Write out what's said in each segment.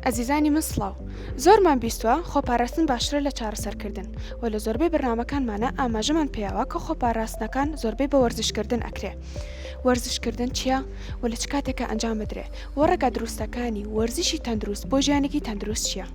ئەزیزانی من سڵاو. زۆرمان بیستوە خۆپاراستن باشترە لە چارەسەرکردن و لە زۆربەی بەرنامەکانمانا ئاماژەمان پێیاوە کە خۆپاراستنەکان زۆربەی بە وەرزشکردن ئەکرێ. وەرزشکردن چیە و لە چ کاتێکا ئەنجام بدرێ و ڕێگا دروستەکانی وەرزشی تەندروست بۆ ژیانێکی تەندروست چیە؟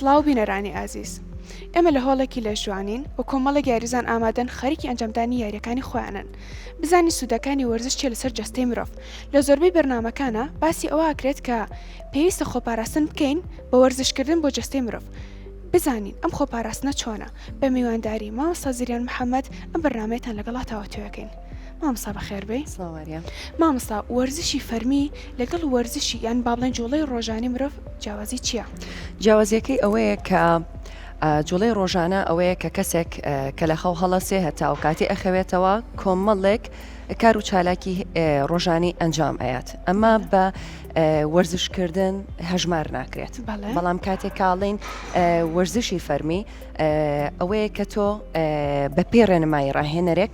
سڵاو بینەرانی ئازیز ئێمە لە هۆڵێکی لەشجوانین و کۆمەڵێک یاریزان ئامادەن خەریکی ئەنجامدانی یاریەکانی خۆیانن بزانین سوودەکانی وەرزش چیە لەسەر جەستەی مرۆڤ لە زۆربەی بەرنامەکانا باسی ئەوە ئەکرێت کە پێویستە خۆپاراستن بکەین بە وەرزشکردن بۆ جەستەی مرۆڤ بزانین ئەم خۆپاراستنە چۆنە بە میوانداری مامۆستا زریان محەممەد ئەم بەرنامەیەتان لەگەڵا تاوتوێکەین مامۆستا بەخێربێی سڵاو ماریا. مامۆستا وەرزشی فەرمی لەگەڵ وەرزشی یان با بڵێن جوڵەی ڕۆژانی مرۆڤ جیاوازی چییە؟ جیاوازیەکەی ئەوەیە کە جوڵەی ڕۆژانە ئەوەیە کە کەسێک کە لە خەو هەڵەسێ هەتا ئەو کاتی ئەخەوێتەوە کۆمەڵێک کار و چالاکی ڕۆژانی ئەنجام ئەیات ئەمە بە وەرزشکردن هەژمار ناکرێت بەڵام کاتێک کاڵین وەرزشی فەرمی ئەوەیە کە تۆ بە پێی ڕێنمایی ڕاهێنەرێک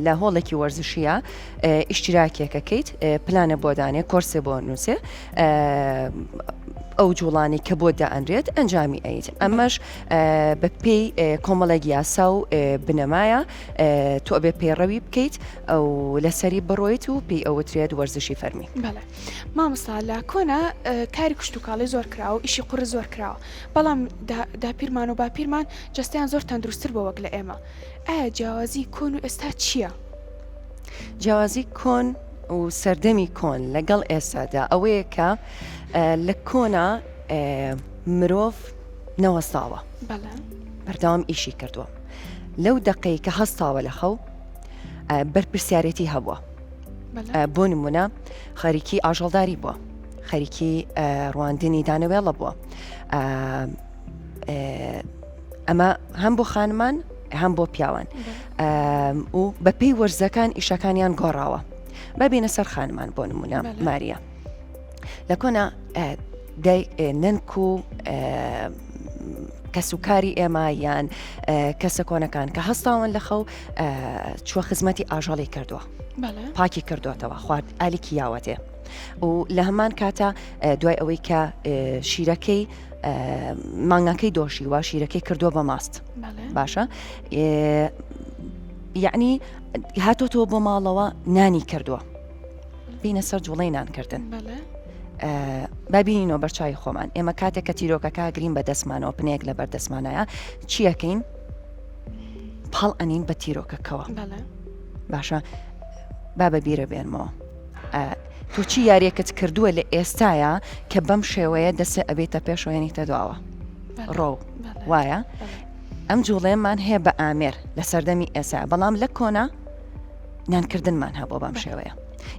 لە هۆڵێکی وەرزشیە ئیشتراکێکەکەیت پلانە بۆ دانێ کۆرسێ بۆ نووسێ ئەو جوڵانی کە بۆ دائەنرێت ئەنجامی ئەیت ئەمەش بە پێی کۆمەڵێک یاسا و بنەمایە تۆ ئەبێ پەیڕەوی بکەیت ئەو لەسەری بڕۆیت و پێی ئەوترێت وەرزشی فەرمی. بەڵێ مامۆستا لە کۆنا کاری کشتوکاڵی زۆر کراوە و ئیشی قورس زۆر کراوە بەڵام داپیرمان و باپیرمان جەستەیان زۆر تەندروستتر بووە وەک لە ئێمە ئایا جیاوازی کۆن و ئێستا چییە؟ جیاوازی کۆن و سەردەمی کۆن لەگەڵ ئێستادا ئەوەیە کە لە کۆنا مرۆڤ نەوەستاوە بەردەوام ئیشی کردووە لەو دەقەی کە هەستاوە لە خەو بەرپرسیارەتی هەبووە بۆ نمونە خەریکی ئاژەڵداری بووە خەریکی ڕواندنی دانەوێڵە بووە ئەمە هەم بۆ خانمان هەم بۆ پیاوان و بەپێی وەرزەکان ئیشەکانیان گۆڕاوە ببینە سەر خانمان بۆ نمونە ماریا لە کۆنا نەنک و کەسوکاری ئێمە یان کەسە کۆنەکان کە هەستاون لە خەو چوە خزمەتی ئاژەڵی کردووە پاکی کردوتەوە خوارد ئالیکی یاوەتێ و لە هەمان کاتە دوای ئەوەی کە شیرەکەی مانگاکەی دۆشیوە شیرەکەی کردووە بە ماست باشە یعنی هاتۆتەوە بۆ ماڵەوە نانی کردووە بینە سەر جوڵەی نانکردن با بینینەوە بەرچوی خۆمان ئێمە کاتێک کە تیرۆکەکە گرین بە دەستمانەوە پنێک لە بەر دەستمانایە چیەکەین پاڵ ئەنین بە تیرۆکەکەوە باشە با بە بیرە بێنمەوە تۆ چی یاریەکەت کردووە لە ئێستاە کە بەم شێوەیە دەسێ ئەبێتە پێشوێنیتە دواوە ڕۆ وایە ئەم جوڵێمان هەیە بە ئامێر لە سەردەمی ئێسا بەڵام لە کۆنا نانکردنمان هەبووە بەم شێوەیە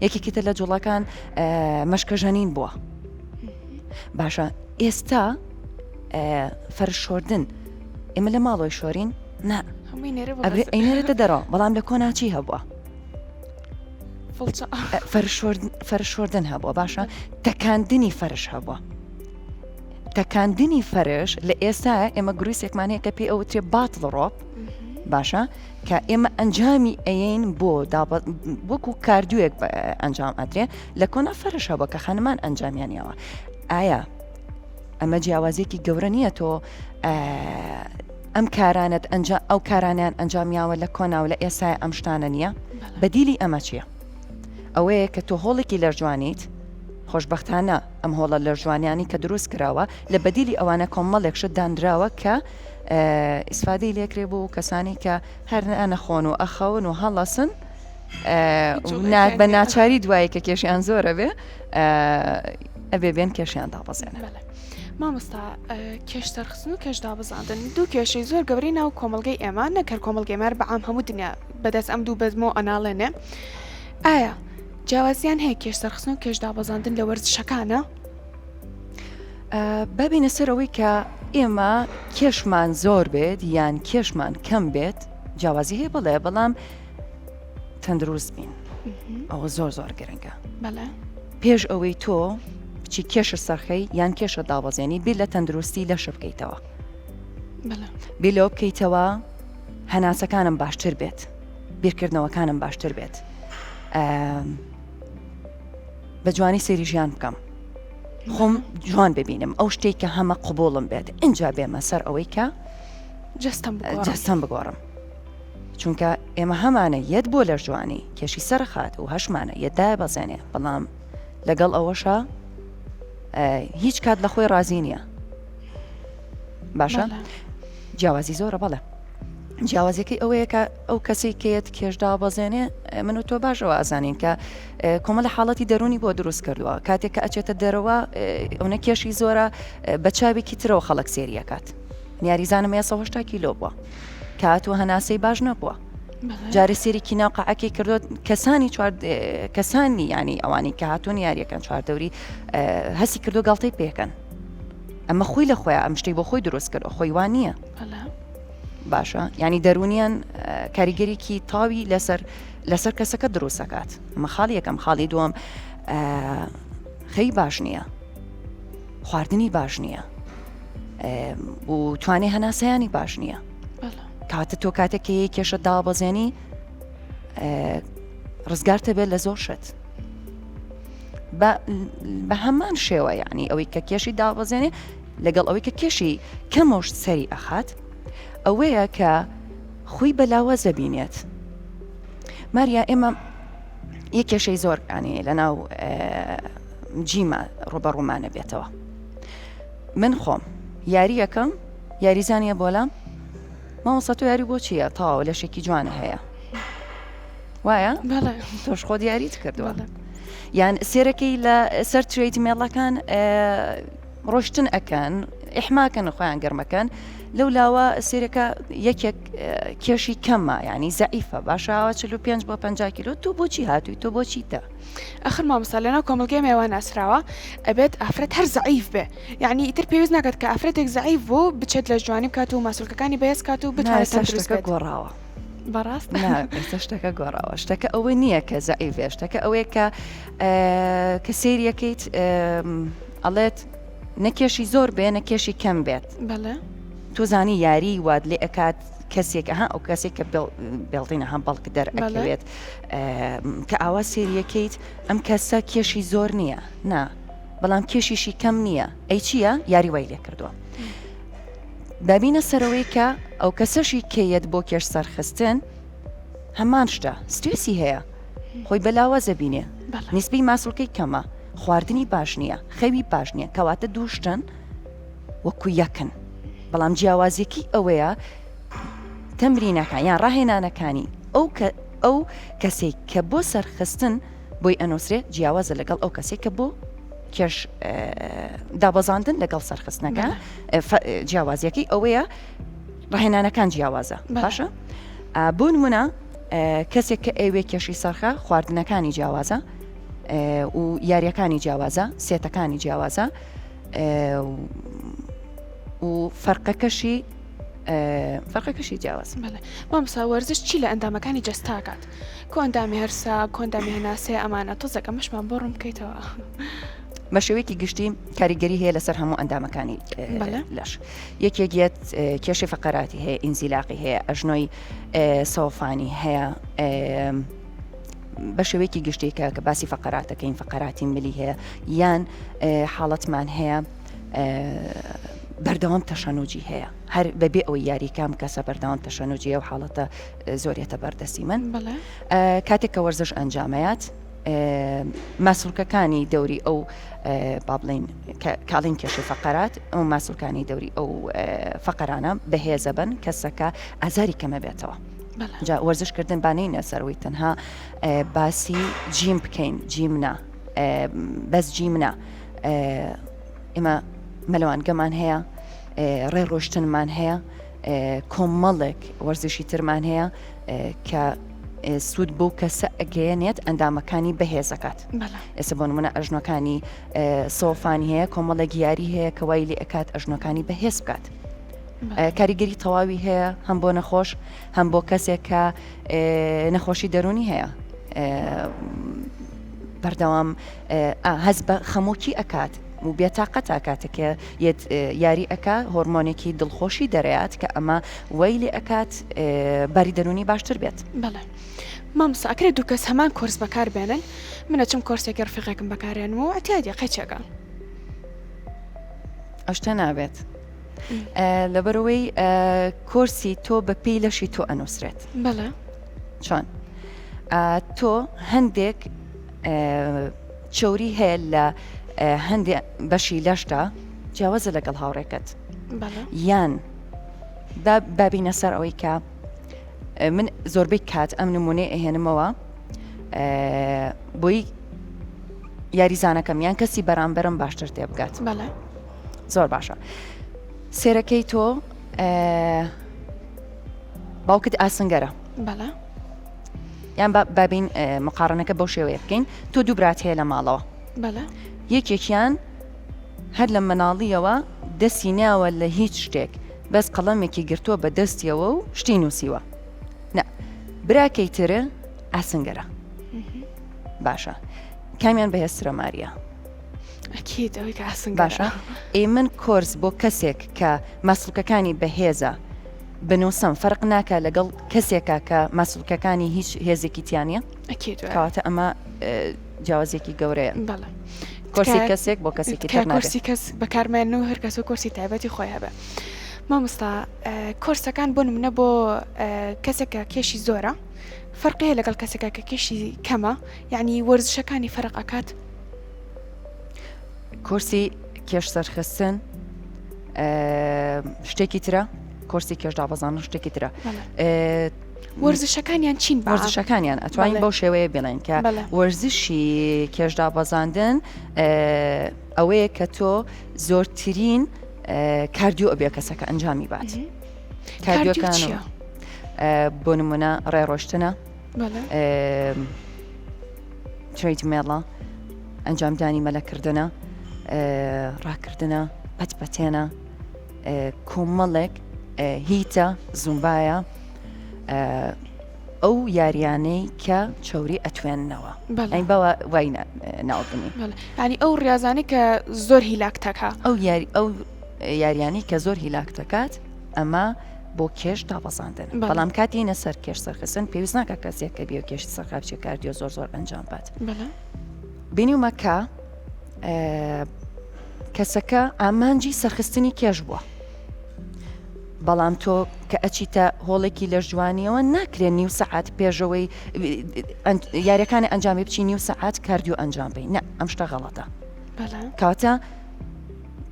یەکێکی تر لە جوڵەکان مەشکە ژەنین بووە باشە ئێستا فەرشۆردن ئێمە لە ماڵۆی شۆرین نا ئەینێرێتە دەرەوە بەڵام لە کۆناچی هەبووە فەرشۆردن هەبووە باشە تەکاندنی فەرش هەبووە تەکاندنی فەرش لە ئێستا ئێمە گروسێکمان هەیە کە پێ ئەوترێ باتڵ ڕۆپ باشە کە ئێمە ئەنجامی ئەیەین بۆ وەکو کاردوویەک ئەنجام ئەدرێ لە کۆنا فەرش هەبووە کە خانمان ئەنجامیانیەوە ئایا ئەمە جیاوازێکی گەورە نییە تۆ ئەم کارانت ئەنج ئەو کارانیان ئەنجامیاوە لە کۆنا و لە ئێسای ئەم شتانە نییە بەدیلی ئەمە چییە؟ ئەوەیە کە تۆ هۆڵێکی لەرجوانیت خۆشببختانە ئەم هۆڵە لەرجوانیانی کە دروست کراوە لە بەدیلی ئەوانە کۆمەڵێک شت دانراوە کە ئیسفادەی لێکرێ بۆ کەسانی کە هەر نانەخۆن و ئەخەون و هەڵەسن بە ناچاری دوایی کە کێشیان زۆرە بێ ئەبێ بێن کێشیان دابەزێنن. مامۆستا کێش سەرخستن و کێش دابەزاندن دوو کێشەی زۆر گەورەی ناو کۆمەڵگەی ئێمە نەک هەر کۆمەڵگەی مار بەعام هەموو دنیا بەدەست ئەم دوو بەزمەوە ئەناڵێنێ ئایا جیاوازیان هەیە کێش سەرخستن و کێش دابەزاندن لە وەرزشەکانە؟ با بینە سەر ئەوەی کە ئێمە کێشمان زۆر بێت یان کێشمان کەم بێت جیاوازی هەیە بڵێ بەڵام تەندروست بین ئەوە زۆر زۆر گرنگە پێش ئەوەی تۆ بچی کێشە سەرخەی یان کێشە دابەزێنی بیر لە تەندروستی لەشە بکەیتەوە بیر لەوە بکەیتەوە هەناسەکانم باشتر بێت بیرکردنەوەکانم باشتر بێت بە جوانی سەیری ژیان بکەم خۆم جوان ببینم ئەو شتێک کە هەمە قوبوڵم بێت اینجا بێمە سەر ئەوەی کە جەستەم بگۆڕم چونکە ئێمە هەمانە یەت بۆ لەش جوانی کێشی سەرخات و هەشمانە یەدای بەزێنێ بەڵام لەگەڵ ئەوەشە هیچ کات لە خۆی ڕازی نییە باشە جیاوازی زۆرە بەڵێ جیاوازیەکەی ئەوەیە کە ئەو کەسەی کە یەت کێش دابەزێنێ من و تۆ باشەوە ئەزانین کە کۆمەڵە حاڵەتی دەرونی بۆ دروست کردووە کاتێک کە ئەچێتە دەرەوە ئەوە کێشی زۆرە بە چاوێکی ترەوە خەڵک سێریەکات یاریزانم 180 کیلۆ بووە کات و هەناسەی باش نەبووە جارێ سێرێکی ناو قاعەکەی کردووە کەسانی چوار کەسانی ینی ئەوانی کە هاتوون یاریەکەن چواردەوری هەسی کردو گاڵتەی پێکەن ئەمە خۆی لە خۆیان ئەم شتەی بۆ خۆی دروست کرد خۆی وان نییە. باشە ینی دەرونیان کاریگەریکی تاوی لەسەر لەسەر کەسەکە دروستەکات ئەمە خاڵی یەکەم خاڵی دووەم خەی باش نییە خواردنی باش نییە و توانێ هەناسەیانی باش نییە کاتە تۆ کاتێک کە یەی کێشە دابەزێنی ڕزگارتە بێت لە زۆر شت بە هەمان شێوە یعنی ئەوەی کە کێشی دابەزێنێ لەگەڵ ئەوەی کە کێشی کەمۆش سەری ئەخات ئەوەیە کە خۆی بە لاواز دەبینێت ماریا ئێمە یە کێشەی زۆر ئەنێ لە ناو جیمە ڕوبەڕوومانە بێتەوە من خۆم یاریەکەم یاریزانە بۆلام مامۆستا تۆ یاری بۆ چییە تەواو لەشێکی جوانە هەیە وایە تۆش خۆ دیاریت کردووە یان سێرەکەی لە سەر treadmill ەکان ڕۆشتن ئەکەن ئیحماکەن خۆیان گەرمەکەن لەو لاوە سێرەکە یەکێک کێشی کەمە ینی زەعیفە باشەوە 45 بۆ 50 کیلۆ تۆ بۆچی هاتووی تۆ بۆچیتە ئەخر مامۆستا لەناو کۆمەڵگەی ئێمە وا ناسراوە ئەبێت ئافرەت هەر زەعیف بێ یعنی ئیتر پێویست ناکات کە ئافرەتێک زەعیف بوو بچێت لە جوانی بکات و ماسولکەکانی بەهێز کات و بتوانێت تەندروست بێت گۆڕاوە بەڕاست ئێستا شتەکە گۆڕاوە شتەکە ئەوە نییە کە زەعیفێ شتەکە ئەوەیە کە کە سێریەکەیت ئەڵێت نەکێشی زۆر بێ نەکێشی کەم بێت بەڵێ تۆ زانی یاری وات لێ ئەکات کەسێک ئەها ئەو کەسێک کە بێڵتینە هەم بەڵک دەرئەکەوێت کە ئاوا سێریەکەیت ئەم کەسە کێشی زۆر نییە نا بەڵام کێشیشی کەم نییە ئەی چییە یاری وای لێ کردووە بابینە سەرەوەی کە ئەو کەسەشی کەیەت بۆ کێش سەرخستن هەمان شتە سترێسی هەیە خۆی بەلاوازە بینێ نیسبەی ماسولکەی کەمە خواردنی باش نییە خەوی باش نییە کەواتە دوو شتن وەکو یەکن بەڵام جیاوازیەکی ئەوەیە تەمرینەکان یان ڕاهێنانەکانی ئەو کە ئەو کەسێک کە بۆ سەرخستن بۆی ئەنووسرێ جیاوازە لەگەڵ ئەو کەسێک کە بۆ کێش دابەزاندن لەگەڵ سەرخستنەکە جیاوازیەکەی ئەوەیە ڕاهێنانەکان جیاوازە باشە بۆ نمونە کەسێک کە ئەوێ کێشی سەرخە خواردنەکانی جیاوازە و یاریەکانی جیاوازە سێتەکانی جیاوازە و فەرقەکەشی فەرقەکەشی جیاواز. بەڵێ مامۆستا وەرزش چی لە ئەندامەکانی جەستە ئەکات؟ کۆئەندامی هەرسە، کۆئەندامی هەناسەیە ئەمانە تۆزێک ئەمەشمان بۆ ڕوون بکەیتەوە. بە شێوەیەکی گشتی کاریگەری هەیە لەسەر هەموو ئەندامەکانی لەش یەکێک یەت کێشەی فەقەراتی هەیە ئینزیلاقی هەیە ئەژنۆی سۆفانی هەیە بە شێوەیەکی گشتی کە کە باسی فەقەراتەکەین فەقەراتی ملی هەیە یان حاڵەتمان هەیە بەردەوام تەشەنوجی هەیە هەر بەبێ ئەوەی یاریکام کەسە بەردەوام تەشەنوجی ئەو حاڵەتە زۆریەتە بەردەستی من کاتێک کە وەرزش ئەنجامەیات ماسولکەکانی دەوری ئەو با بڵین کاڵین کێشەی فەقەرات ئەو ماسولکانی دەوری ئەو فەقەرانە بەهێزە بن کەسەکە ئازاری کەمە بێتەوە. جا وەرزشکردن با نەینە سەرەوەی تەنها باسی gym بکەین gym نا بەس gym نا ئێمە مەلەوانگەمان هەیە ڕێ ڕۆشتنمان هەیە کۆمەڵێک وەرزشی ترمان هەیە کە. سوود بۆ کەسە ئەگەیەنێت ئەندامەکانی بەهێزەکات ئێستا بۆ نمونە ئەژنۆکانی سۆفانی هەیە کۆمەڵێک یاری هەیە کە وای لێ ئەکات ئەژنۆکانی بەهێز بکات. کاریگەری تەواوی هەیە هەم بۆ نەخۆش هەم بۆ کەسێک کە نەخۆشی دەرونی هەیە بەردەوام هەست بە خەمۆکی ئەکات و بێتاقەت ئاکاتەکە یەت یاری ئەکا هۆرمۆنێکی دڵخۆشی دەرەیات کە ئەمە وای لێ ئەکات باری دەرونی باشتر بێت. بەڵێ مامۆستا ئەکرێ دوو کەس هەمان کۆرس بەکار بێنن من ئەچم کۆرسێکی ڕفیقێکم بەکارێنم و ئەتیادی قەیچێکە. ئەو شتە نابێت لەبەرەوەی کۆرسی تۆ بە پێی لەشی تۆ ئەنووسرێت بەڵێ چۆن تۆ هەندێک چەوری هەیە لە هەندێ بەشی لەشدا جیاوازە لەگەڵ هاوڕێکەت یان بابینە سەر ئەوەی کە من زۆربەی کات ئەم نمونەی ئەهێنمەوە بۆی یاریزانەکەم یان کەسی بەرامبەرم باشتر تێبگات زۆر باشە سێرەکەی تۆ باوکت ئاسنگەرە بەڵێ یان بابین مقاڕنەکە بەو شێوەیە بکەین تۆ دوو برات هەیە لە ماڵەوە بەڵێ یەکێکیان هەر لە مناڵیەوە دەستی ناوە لە هیچ شتێک بەس قەڵەمێکی گرتووە بە دەستیەوە و شتی نووسیوە نا براکەی تر ئاسنگەرە باشە کامیان بەهێزترە ماریا ئەکید ئەوەی کە ئاسنگەرە باشە ئەی من کۆرس بۆ کەسێک کە ماسولکەکانی بەهێزە بنووسم فەرق ناکە لەگەڵ کەسێکە کە ماسولکەکانی هیچ هێزێکی تیا نییە ئەکید وایە. کەواتە ئەمە جیاوازیەکی گەورەیە بەڵێ کۆرسی تکایە کەسێک بۆ کەسێکی تکایە تر نابێت. کۆرسی کەس بەکارمێنن و هەر کەس و کۆرسی تایبەتی خۆی هەبێ مامۆستا کۆرسەکان بۆ نمونە بۆ کەسێک کە کێشی زۆرە فەرقی هەیە لەگەڵ کەسێکە کە کێشی کەمە یعنی وەرزشەکانی فەرق ئەکات؟ کۆرسی کێش سەرخستن شتێکی ترە کۆرسی کێش دابەزانن شتێکی ترە وەرزشەکانیان چین وەرزشەکانیان ئەتوانین بەو شێوەیە بڵێن کە وەرزشی کێشدابەزاندن ئەوەیە کە تۆ زۆرترین cardio ئەبێ کەسەکە ئەنجامی بات cardio کان بۆ نمونە ڕێ ڕۆشتنە treadmill ە ئەنجامدانی مەلەکردنە، ڕاکردنە، پەتپەتێنە، کۆمەڵێک HIIT ە، زومبایە، ئەو یاریانەی کە چەوری ئەتوێننەوە. ئەی بەوە وای ناو بنی. ینی ئەو ڕاضانەی کە زۆر هیلاکتەکە. ئەو یاری ئەو یاریانی کە زۆر هیلاک دەکات ئەمە بۆ کێش دابەزاندن بەڵام کاتینە سەر کێش سەرخستن پێویست ناکە کەسێک کە بیە کێشی سەرخا بچێ cardio زۆر زۆر ئەنجام بات. بینیومە کە کەسەکە ئامانجی سەرخستنی کێش بووە بەڵام تۆ کە ئەچیتە هۆڵێکی لەش جوانیەوە ناکرێن نیو سەعات پێشەوەی یاریەکانی ئەنجامی بچی نیو سەعات cardio ئەنجام بی نە ئەم شتە غەڵەتە کاتە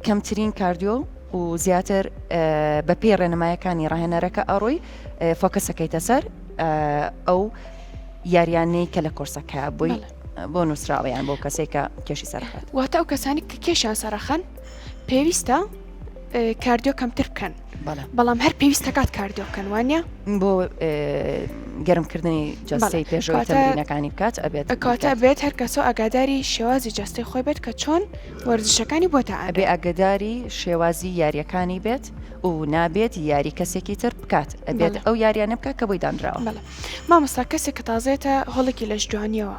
کەمترین cardio و زیاتر بە پێی ڕێنمایەکانی ڕاهێنەرەکە ئەڕۆی focus ەکەیتە سەر ئەو یاریانەی کە لە کۆرسەکە بۆی بۆ نووسراوە یان بۆ کەسێک کە کێشی سەرخات. واتە ئەو کەسانی کە کێشیان سەرەخەن پێویستە cardio کەمتر بکەن بەڵام هەر پێویستەکات cardio بکەن وانە بۆ گەرمکردنی جەستەی پێشەوەی تەمرینەکانی بکات ئەبێت کاتە بێت هەر کەسۆ ئاگاداری شێوازی جەستەی خۆی بێت کە چۆن وەرزشەکانی بۆ تا ئەبێ ئاگاداری شێوازی یاریەکانی بێت و نابێت یاری کەسێکی تر بکات ئەبێت ئەو یاریانە بکات کە بۆی دانراوە. مامۆستا کەسێک کە تازەیەتە هۆڵێکی لەشجوانیەوە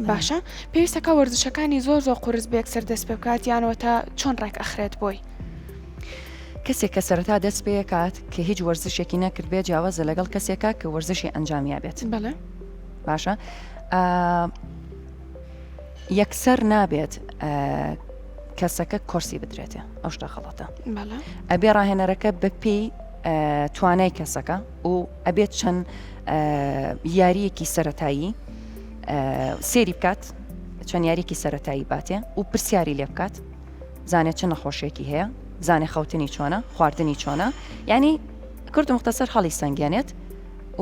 باشە پێویستەکە وەرزشەکانی زۆر زۆر قورس بێک سەر دەست پێ بکات یانەوە تا چۆن ڕێک ئەخرێت بۆی؟ کەسێک کە سەرەتا دەست پێکات کە هیچ وەرزشێکی نەکرد بێت جیاوازە لەگەڵ کەسێکە کە وەرزشی ئەنجامیا بێت بەڵێ باشە یەکسەر نابێت کەسەکە کۆرسی بدرێتێ ئەو شتە خەڵەتە ئەبێ ڕاهێنەرەکە بەپێی توانای کەسەکە و ئەبێت چەند یاریەکی سەتایی سێری بکات چەند یاریکی سەتایی باتێ و پرسیاری لێ بکات زانێت چ نەخۆشیێکی هەیە زانێ خەوتنی چۆنە خواردنی چۆنە ینی کورد مختصر هەڵی سەنگێنێت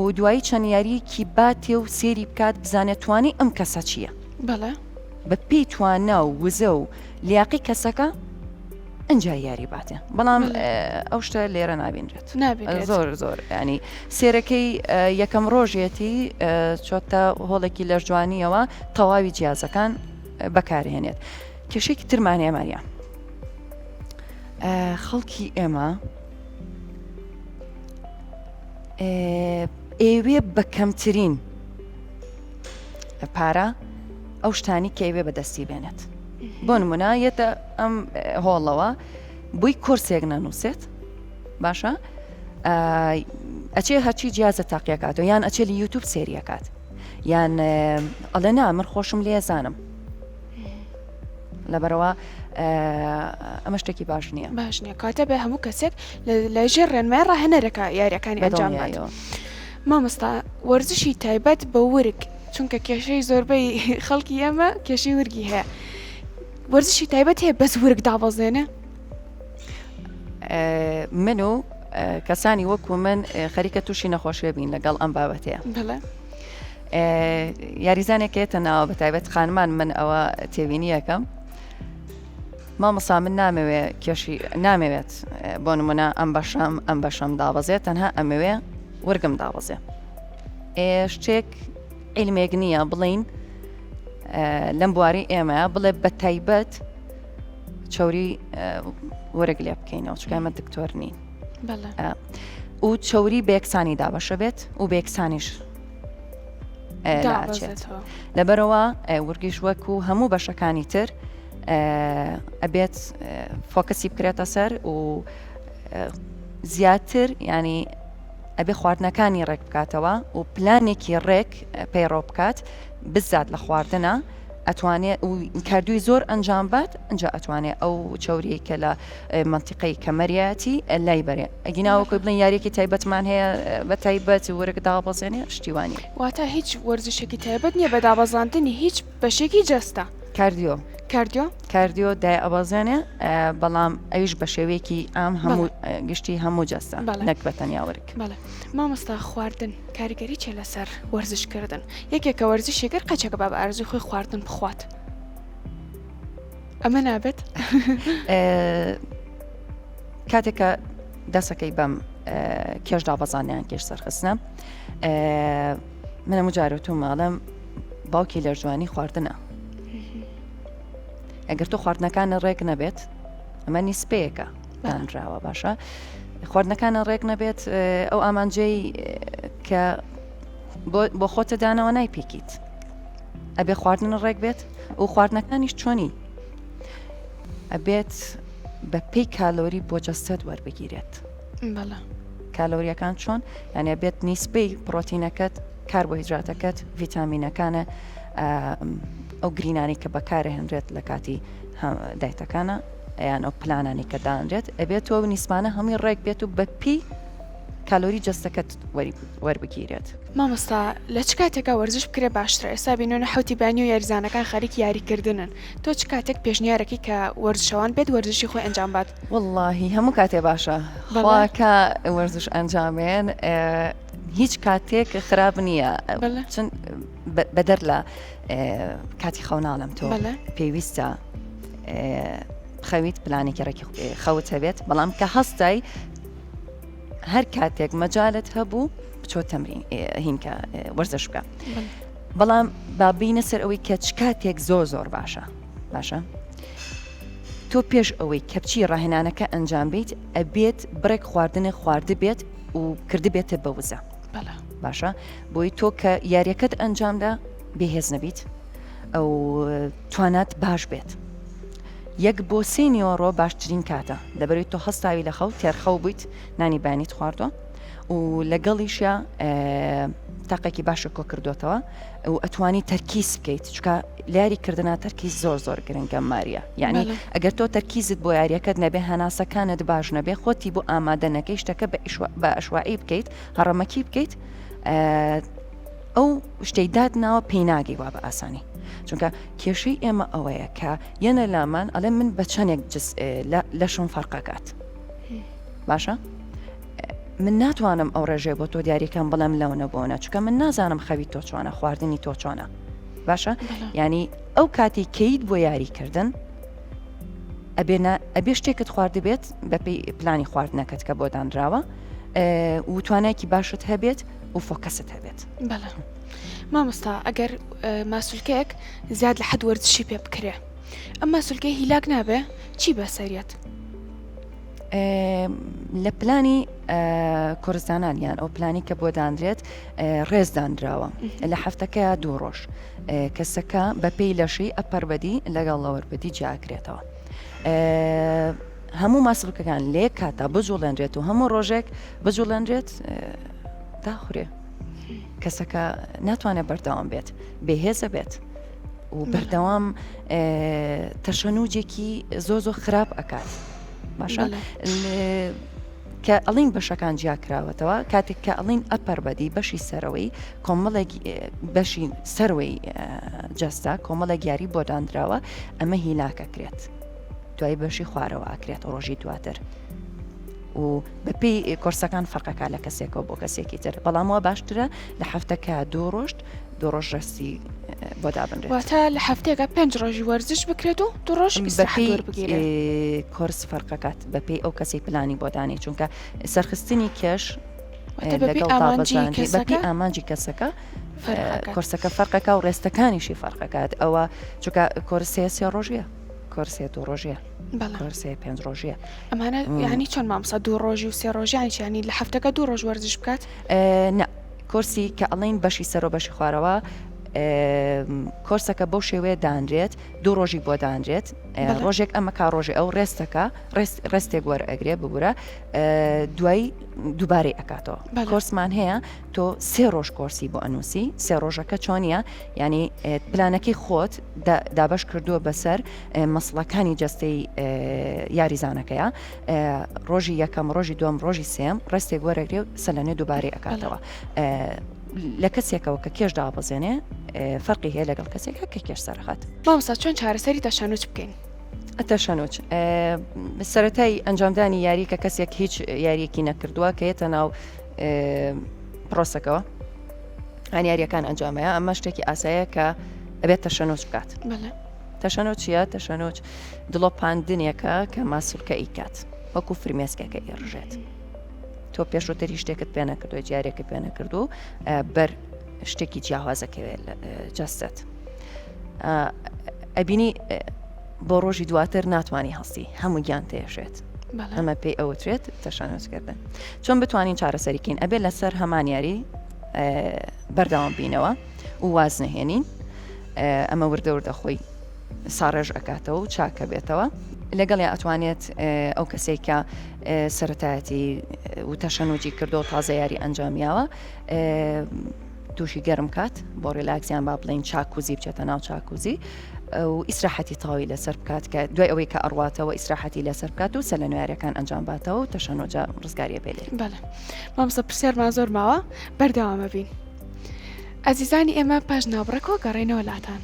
و دوایی چەند یاریەکی باتێ و سێری بکات بزانێت توانی ئەم کەسە چییە بەڵێ بە پێی توانا و وزە و لیاقی کەسەکە. ئەجا یاری باتێ بەڵام ئەو شتە لێرە نابینرێت زۆر زۆر ینی سێرەکەی یەکەم ڕۆژێتی چۆتە هۆڵێکی لەشجوانیەوە تەواوی جیازەکان بەکارهێنێت کێشێکی ترمان هەیە ماریا خەڵکی ئێمە ئێوێ بە کەمترین پارە ئەو شتانی کەوێ بەدەستی بێنێت بۆ نمونە یەتە ئەم هۆڵەوە بۆی کۆرسێک نەنووسێت باشە ئەچێ هەرچی جیازە تاقیەکاتەوە یان ئەچێ لە یوتوب سێریەکات یان ئەڵێ نا من خۆشم لێزانم لەبەرەوە ئەمە شتێکی باش نییە باش نییە کاتە بە هەموو کەسێک لە ژێر ڕێنمای ڕاهێنەرەکە یاریەکانی ئەنجامدایەوە مامۆستا وەرزشی تایبەت بە ورگ چونکە کێشەی زۆربەی خەڵکی ئێمە کێشەی ورگی هەیە وەرزشی تایبەت هەیە بەس ورگ دابەزێنێ من و کەسانی وەکو من خەریکە تووشی نەخۆشیە بین لەگەڵ ئەم بابەتەیە یاریزانێک ێتە ناوە بە تایبەت خانمان من ئەوە تێوینیەکەم مامۆسا من نامەوێ کێشی نامەوێت بۆ نمونە ئەم بەشەم ئەم بەشەم دابەزێت تەنها ئەمەوێ ورگم دابەزێ شتێک عیلمێک نییە بڵین لەم بواری ئێمە بڵێ بە تایبەت چوری وەرگ لێ بکەینەوە چکە ئەمە دکتۆر نین و چوری بەیەکسانی دابەشە بێت و بەیەکسانیش لاچێت لەبەرەوە ورگیش وەک و هەموو بەشەکانی تر ئەبێت focus ی بکرێتە سەر و زیاتر ینی ئەبێ خواردنەکانی ڕێک بکاتەوە و پلانێکی ڕێک پەیڕەو بکات بزات لە خواردنە ئەتوانێ و cardio ی زۆر ئەنجام بات ئەجا ئەتوانێ ئەو چوریەی کە لە مەنتیقەی کەمەریەتی لای بەرێ ئەگینا وەکو بڵێن یاریەکی تایبەتمان هەیە بە تایبەت ورگ دابەزێنێ شتیوانی واتە هیچ وەرزشێکی تایبەت نییە بە دابەزاندنی هیچ بەشێکی جەستە کاردیۆ کاردیۆ کاردیۆ دای ئەبەزێنێ بەڵام ئەویش بە شێوەیەکی ئام هەموو گشتی هەموو جەستە نەک بە تەنیا ورگ. بەڵێ مامۆستا خواردن کاریگەری چیە لەسەر وەرزش کردن یەکێک کە وەرزشی کرد قەچەکە با بە ئارزوی خۆی خواردن بخوات ئەمە نابێت؟ کاتێک کە دەسەکەی بەم کێش دابەزانیان کێش سەرخستنە من هەموو جارەتوم ئەڵێم باوکی لەرجوانی خواردنە ئەگەر تۆ خواردنەکانە ڕێک نەبێت ئەمە نیسپەیەکە دانراوە باشە خواردنەکانە ڕێک نەبێت ئەو ئامانجەی کە بۆ خۆتە دانەوە نایپێکیت ئەبێ خواردن ڕێک بێت و خواردنەکانیش چۆنی ئەبێت بە پێی کالۆری بۆ جەستەت وەربگیرێت کالۆریەکان چۆن یانە بێت نیسبەی پرۆتینەکەت کاربۆهیدراتەکەت ڤیتامینەکانە ئەو گرینانی کە بەکارهێنرێت لە کاتی دایتەکانە یان ئەو پلانانی کە دانرێت ئەبێت تۆ نیسمانە هەمووی ڕێک بێت و بە پێی کالۆری جەستەکەت وەربگیرێت. مامۆستا لە چ کاتێکا وەرزش بکرێ باشترە ئێستا بینۆنە حەوتی بەیانی و یاریزانەکان خەریکی یاری کردنن تۆ چ کاتێک پێشنیارەکەی کە وەرزشەوان بێت وەرزشی خۆی ئەنجام بات؟ وەڵاهی هەموو کاتێ باشە خوا کە وەرزش ئەنجامێن هیچ کاتێک خراپ نییە چون بەدەر لە کاتی خەو ناڵم تۆ پێویستە بخەویت پلانێکی ڕێکی خەوت هەبێت بەڵام کە هەستای هەر کاتێک مەجالت هەبوو بچۆ تەمرین هینکە وەرزش بکە بەڵام بابینە سەر ئەوەی کە چ کاتێک زۆر زۆر باشە باشە تۆ پێش ئەوەی کە بچی ڕاهێنانەکە ئەنجام بیت ئەبێت بڕێک خواردنە خواردبێت و کردبێتە بە وزە باشە بۆی تۆ کە یاریەکەت ئەنجامدا بێهێز نەبیت ئەو توانات باش بێت یەک بۆ سێ نیوەڕۆ باشترین کاتە لەبەروی تۆ هەستاوی لە خەو تێرخەو بوویت نانی بەیانیت خواردووە و لەگەڵیشە تاقێکی باشە کۆ کردوتەوە و ئەتوانی تەرکیز بکەیت چکە لاری کردنا تەرکیز زۆر زۆر گرنگە ماریا یعنی ئەگەر تۆ تەرکیزت بۆ یاریەکەت نەبێ هەناسەکانت باش نەبێ خۆتی بۆ ئامادە نەکەی شتەکە بە ئەشوائی بکەیت هەڕەمەکی بکەیت ئەو شتەی دات ناوە پێی ناگەی وا بە ئاسانی چونکە کێشەی ئێمە ئەوەیە کە یەنە لامان ئەڵێ من بە چەندێک لەشم فەرقەکات باشە من ناتوانم ئەو ڕێژەیە بۆ تۆ دیاریکەم بڵێم لەو نەبوونە چونکە من نازانم خەوی تۆ چۆنە خواردنی تۆ چۆنە باشە ینی ئەو کاتی کەیت بۆ یاریکردن. ئەبێ ئەبێ شتێکت خواردبێت بەپێی پلانی خواردنەکەت کە بۆ دانراوە و توانایکی باشت هەبێت و focus ت هەبێت. بەڵێ مامۆستا ئەگەر ماسولکەیەک زیاد لە حەد وەرزشی پێ بکرێ ئەم ماسولکەی هیلاک نابێ چی بەسەریەت؟ لە پلانی کۆرسدانان یان ئەو پلانی کە بۆ دانرێت ڕێز دانراوە لە هەفتەکەیا دوو ڕۆژ کەسەکە بەپێی لەشی upper body لەگەڵ lower body جیاکرێتەوە. هەموو ماسولکەکان لە یەک کاتا بجوڵێنرێت و هەموو ڕۆژێک بجوڵێنرێت داخورێ کەسەکە ناتوانێت بەردەوام بێت بێهێزە بێت و بەردەوام تەشەنوجێکی زۆ زۆ خراپ ئەکات باشە کە ئەڵین بەشەکان جیاکراوەتەوە کاتێک کە ئەڵین upper body بەشی سەرەوەی کۆمەڵێک بەشی سەروەی جەستە کۆمەڵێک یاری بۆ دانراوە ئەمە هیلاکەکرێت دوای بەشی خوارەوە ئەکرێت ڕۆژی دواتر و بەپی کۆرسەکان فەرقەکە لە کەسێکەوە بۆ کەسێکی تر بەڵام وا باشترە لە هەفتەکە دوو ڕۆژ دوو ڕۆژ rest ی بۆ دابنرێت واتە لە هەفتەیەکە پێنج ڕۆژی وەرزش بکرێت و دوو ڕۆژ ئیسراحەت وەربگیرێت کۆرس فەرقەکات بەپێی ئەو کەسی پلانی بۆ دانی چونکە سەرخستنی کێش لەگەڵ بەپێی ئامانجی کەسەکە کۆرسەکە فەرقەکە و rest ەکانیشی فەرقەکات ئەوە چونکە کۆرسێ سێ ڕۆژیە کۆرسێ دوو ڕۆژیە کۆرسێ پێنج ڕۆژیە ئەمانە یعنی چۆن مامۆستا دوو ڕۆژی و سێ ڕۆژیان چیانی لە هەفتەکە دوو ڕۆژ وەرزش بکات نا کۆرسی کە ئەڵین بەشی سەر و بەشی خوارەوە کۆرسەکە بەو شێوەیە دانرێت دوو ڕۆژی بۆ دانرێت ڕۆژێک ئەمە کا ڕۆژێ ئەو rest ەکە rest ێک وەرئەگرێ ببورە دوای دووبارەی ئەکاتەوە کۆرسمان هەیە تۆ سێ ڕۆژ کۆرسی بۆ ئەنووسی سێ ڕۆژەکە چۆنیە ینی پلانەکەی خۆت دابش کردووە بەسەر muscle ەکانی جەستەی یاریزانەکەیە ڕۆژی یەکەم ڕۆژی دوم ڕۆژی سێم rest ێک وەرەگرێ و سەلەنێ دووبارەی ئەکاتەوە لە کەسێکەوە کە کێش دابەزێنێ فەرقی هەیە لەگەڵ کەسێکە کە کێش سەرخات. مامۆستا چۆن چارەسەری تەشەنوج بکەین؟ تەشەنوج سەرەتای ئەنجامدانی یاری کە کەسێک هیچ یاریەکی نەکردووە کە یەتە ناو پرۆسەکەەوە ئەن یاریەکان ئەنجامەیە ئەمە شتێکی ئاسایە کە ئەبێت تەشەنوج بکات تەشەنۆ چییە تەشەنۆچ دڵۆپاندنێکە کە ماسولکە ئیکات وەکو فرمێسکەکە ئێڕژێت تۆ پێشووتر هیچ شتێکت پێ نەکردو جارێکت پێ نەکردو بەر شتێکی جیاوازەکەوێت جەستت ئەبینی بۆ ڕۆژی دواتر ناتوانانی هەستی هەموو گیان تێشێت ئەمە پێی ئەوترێت تەشانۆزکردن چۆن بتوانین چارەسەریکەین ئەبێ لەسەر هەمان یاری بەردەوام بینەوە و واز نەهێنین ئەمە وردە وردە خۆی ساڕێژ ئەکاتەوە و چاکە بێتەوە لەگەڵیا ئەتوانێت ئەو کەسێک کە سەتایەتی و تەشەنوجی کردو تازە یاری ئەنجامیاوە تووشی گەرم کات بۆ relax یان با بڵین جاکوزی بچێتە ناو جاکوزی و ئیسراحەتی تەواوی لەسەر بکات کە دوای ئەوەی کە ئەڕواتەوە ئیسراحەتی لەسەر بکات و سەر لە نوێیاریەکان ئەنجام باتەوە و تەشەنوجە ڕزگاریە بێ لێ. بەڵێ مامۆستا پرسیارمان زۆر ماوە بەردەوامە بین. ئازیزانی ئێمە پاش ناوبڕێکەوە گەڕێینەوە لاتان.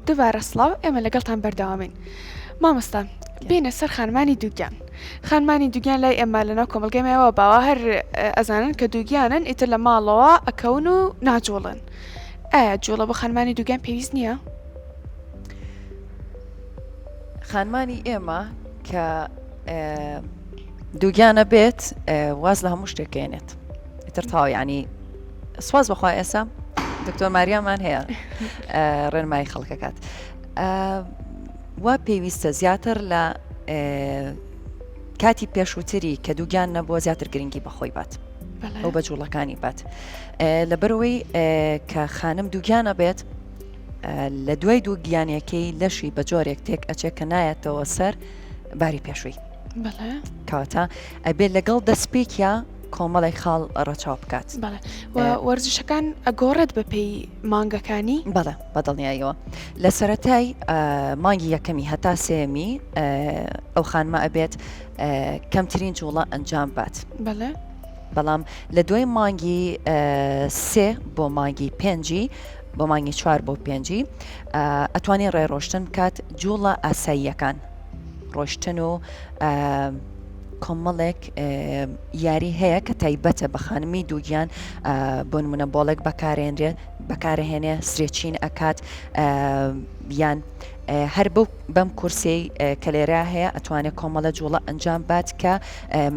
دووبارە سڵاو ئێمە لەگەڵتان بەردەوامین مامۆستا بینە سەر خانمانی دووگیان خانمانی دووگیان لای ئێمە لەناو کۆمەلگەی ماوە باوە هەر ئەزانن کە دووگیانن ئیتر لە ماڵەوە ئەکەون و ناجوڵن ئایا جوڵە بۆ خانمانی دووگیان پێویست نییە؟ خانمانی ئێمە کە دووگیانە بێت واز لە هەموو شتێک کێنێت ئیتر تاو ینی سواز بەخوا ئێسا دکتۆر ماریامان هەیە ڕێنمایی خەڵکەکات وا پێویستە زیاتر لە کاتی پێشووتری کە دووگیان نەبووە زیاتر گرنگی بەخۆی بات ئەو بە جوڵەکانی بات لەبەرەوەی کە خانم دووگیانە بێت لە دوای دوو گیانەکەی لەشی بە جۆرێک تێک ئەچێت کە نایەتەوە سەر باری پێشووی کەواتە ئەبێت لەگەڵ دەستپێکیا کۆمەڵێک خاڵ ڕەچاو بکات. بەڵێ و وەرزشەکان ئەگۆڕێت بە پێی مانگەکانی؟ بەڵێ بە دڵنیاییەوە لە سەرەتای مانگی یەکەمی هەتا سێمی ئەو خانمە ئەبێت کەمترین جوڵە ئەنجام بات. بەڵێ. بەڵام لە دوای مانگی سێ بۆ مانگی پێنجی بۆ مانگی چوار بۆ پێنجی ئەتوانێت ڕێ ڕۆشتن بکات جوڵە ئاساییەکان. ڕۆشتن و کۆمەڵێک یاری هەیە کە تایبەتە بە خانمی دووگیان بۆ نمونە ball ێک بەکارێنرێت بەکارهێنێ stretching ئەکات یان هەر بەو بەم کورسیەی کە لێرە هەیە ئەتوانێت کۆمەڵە جوڵە ئەنجام بات کە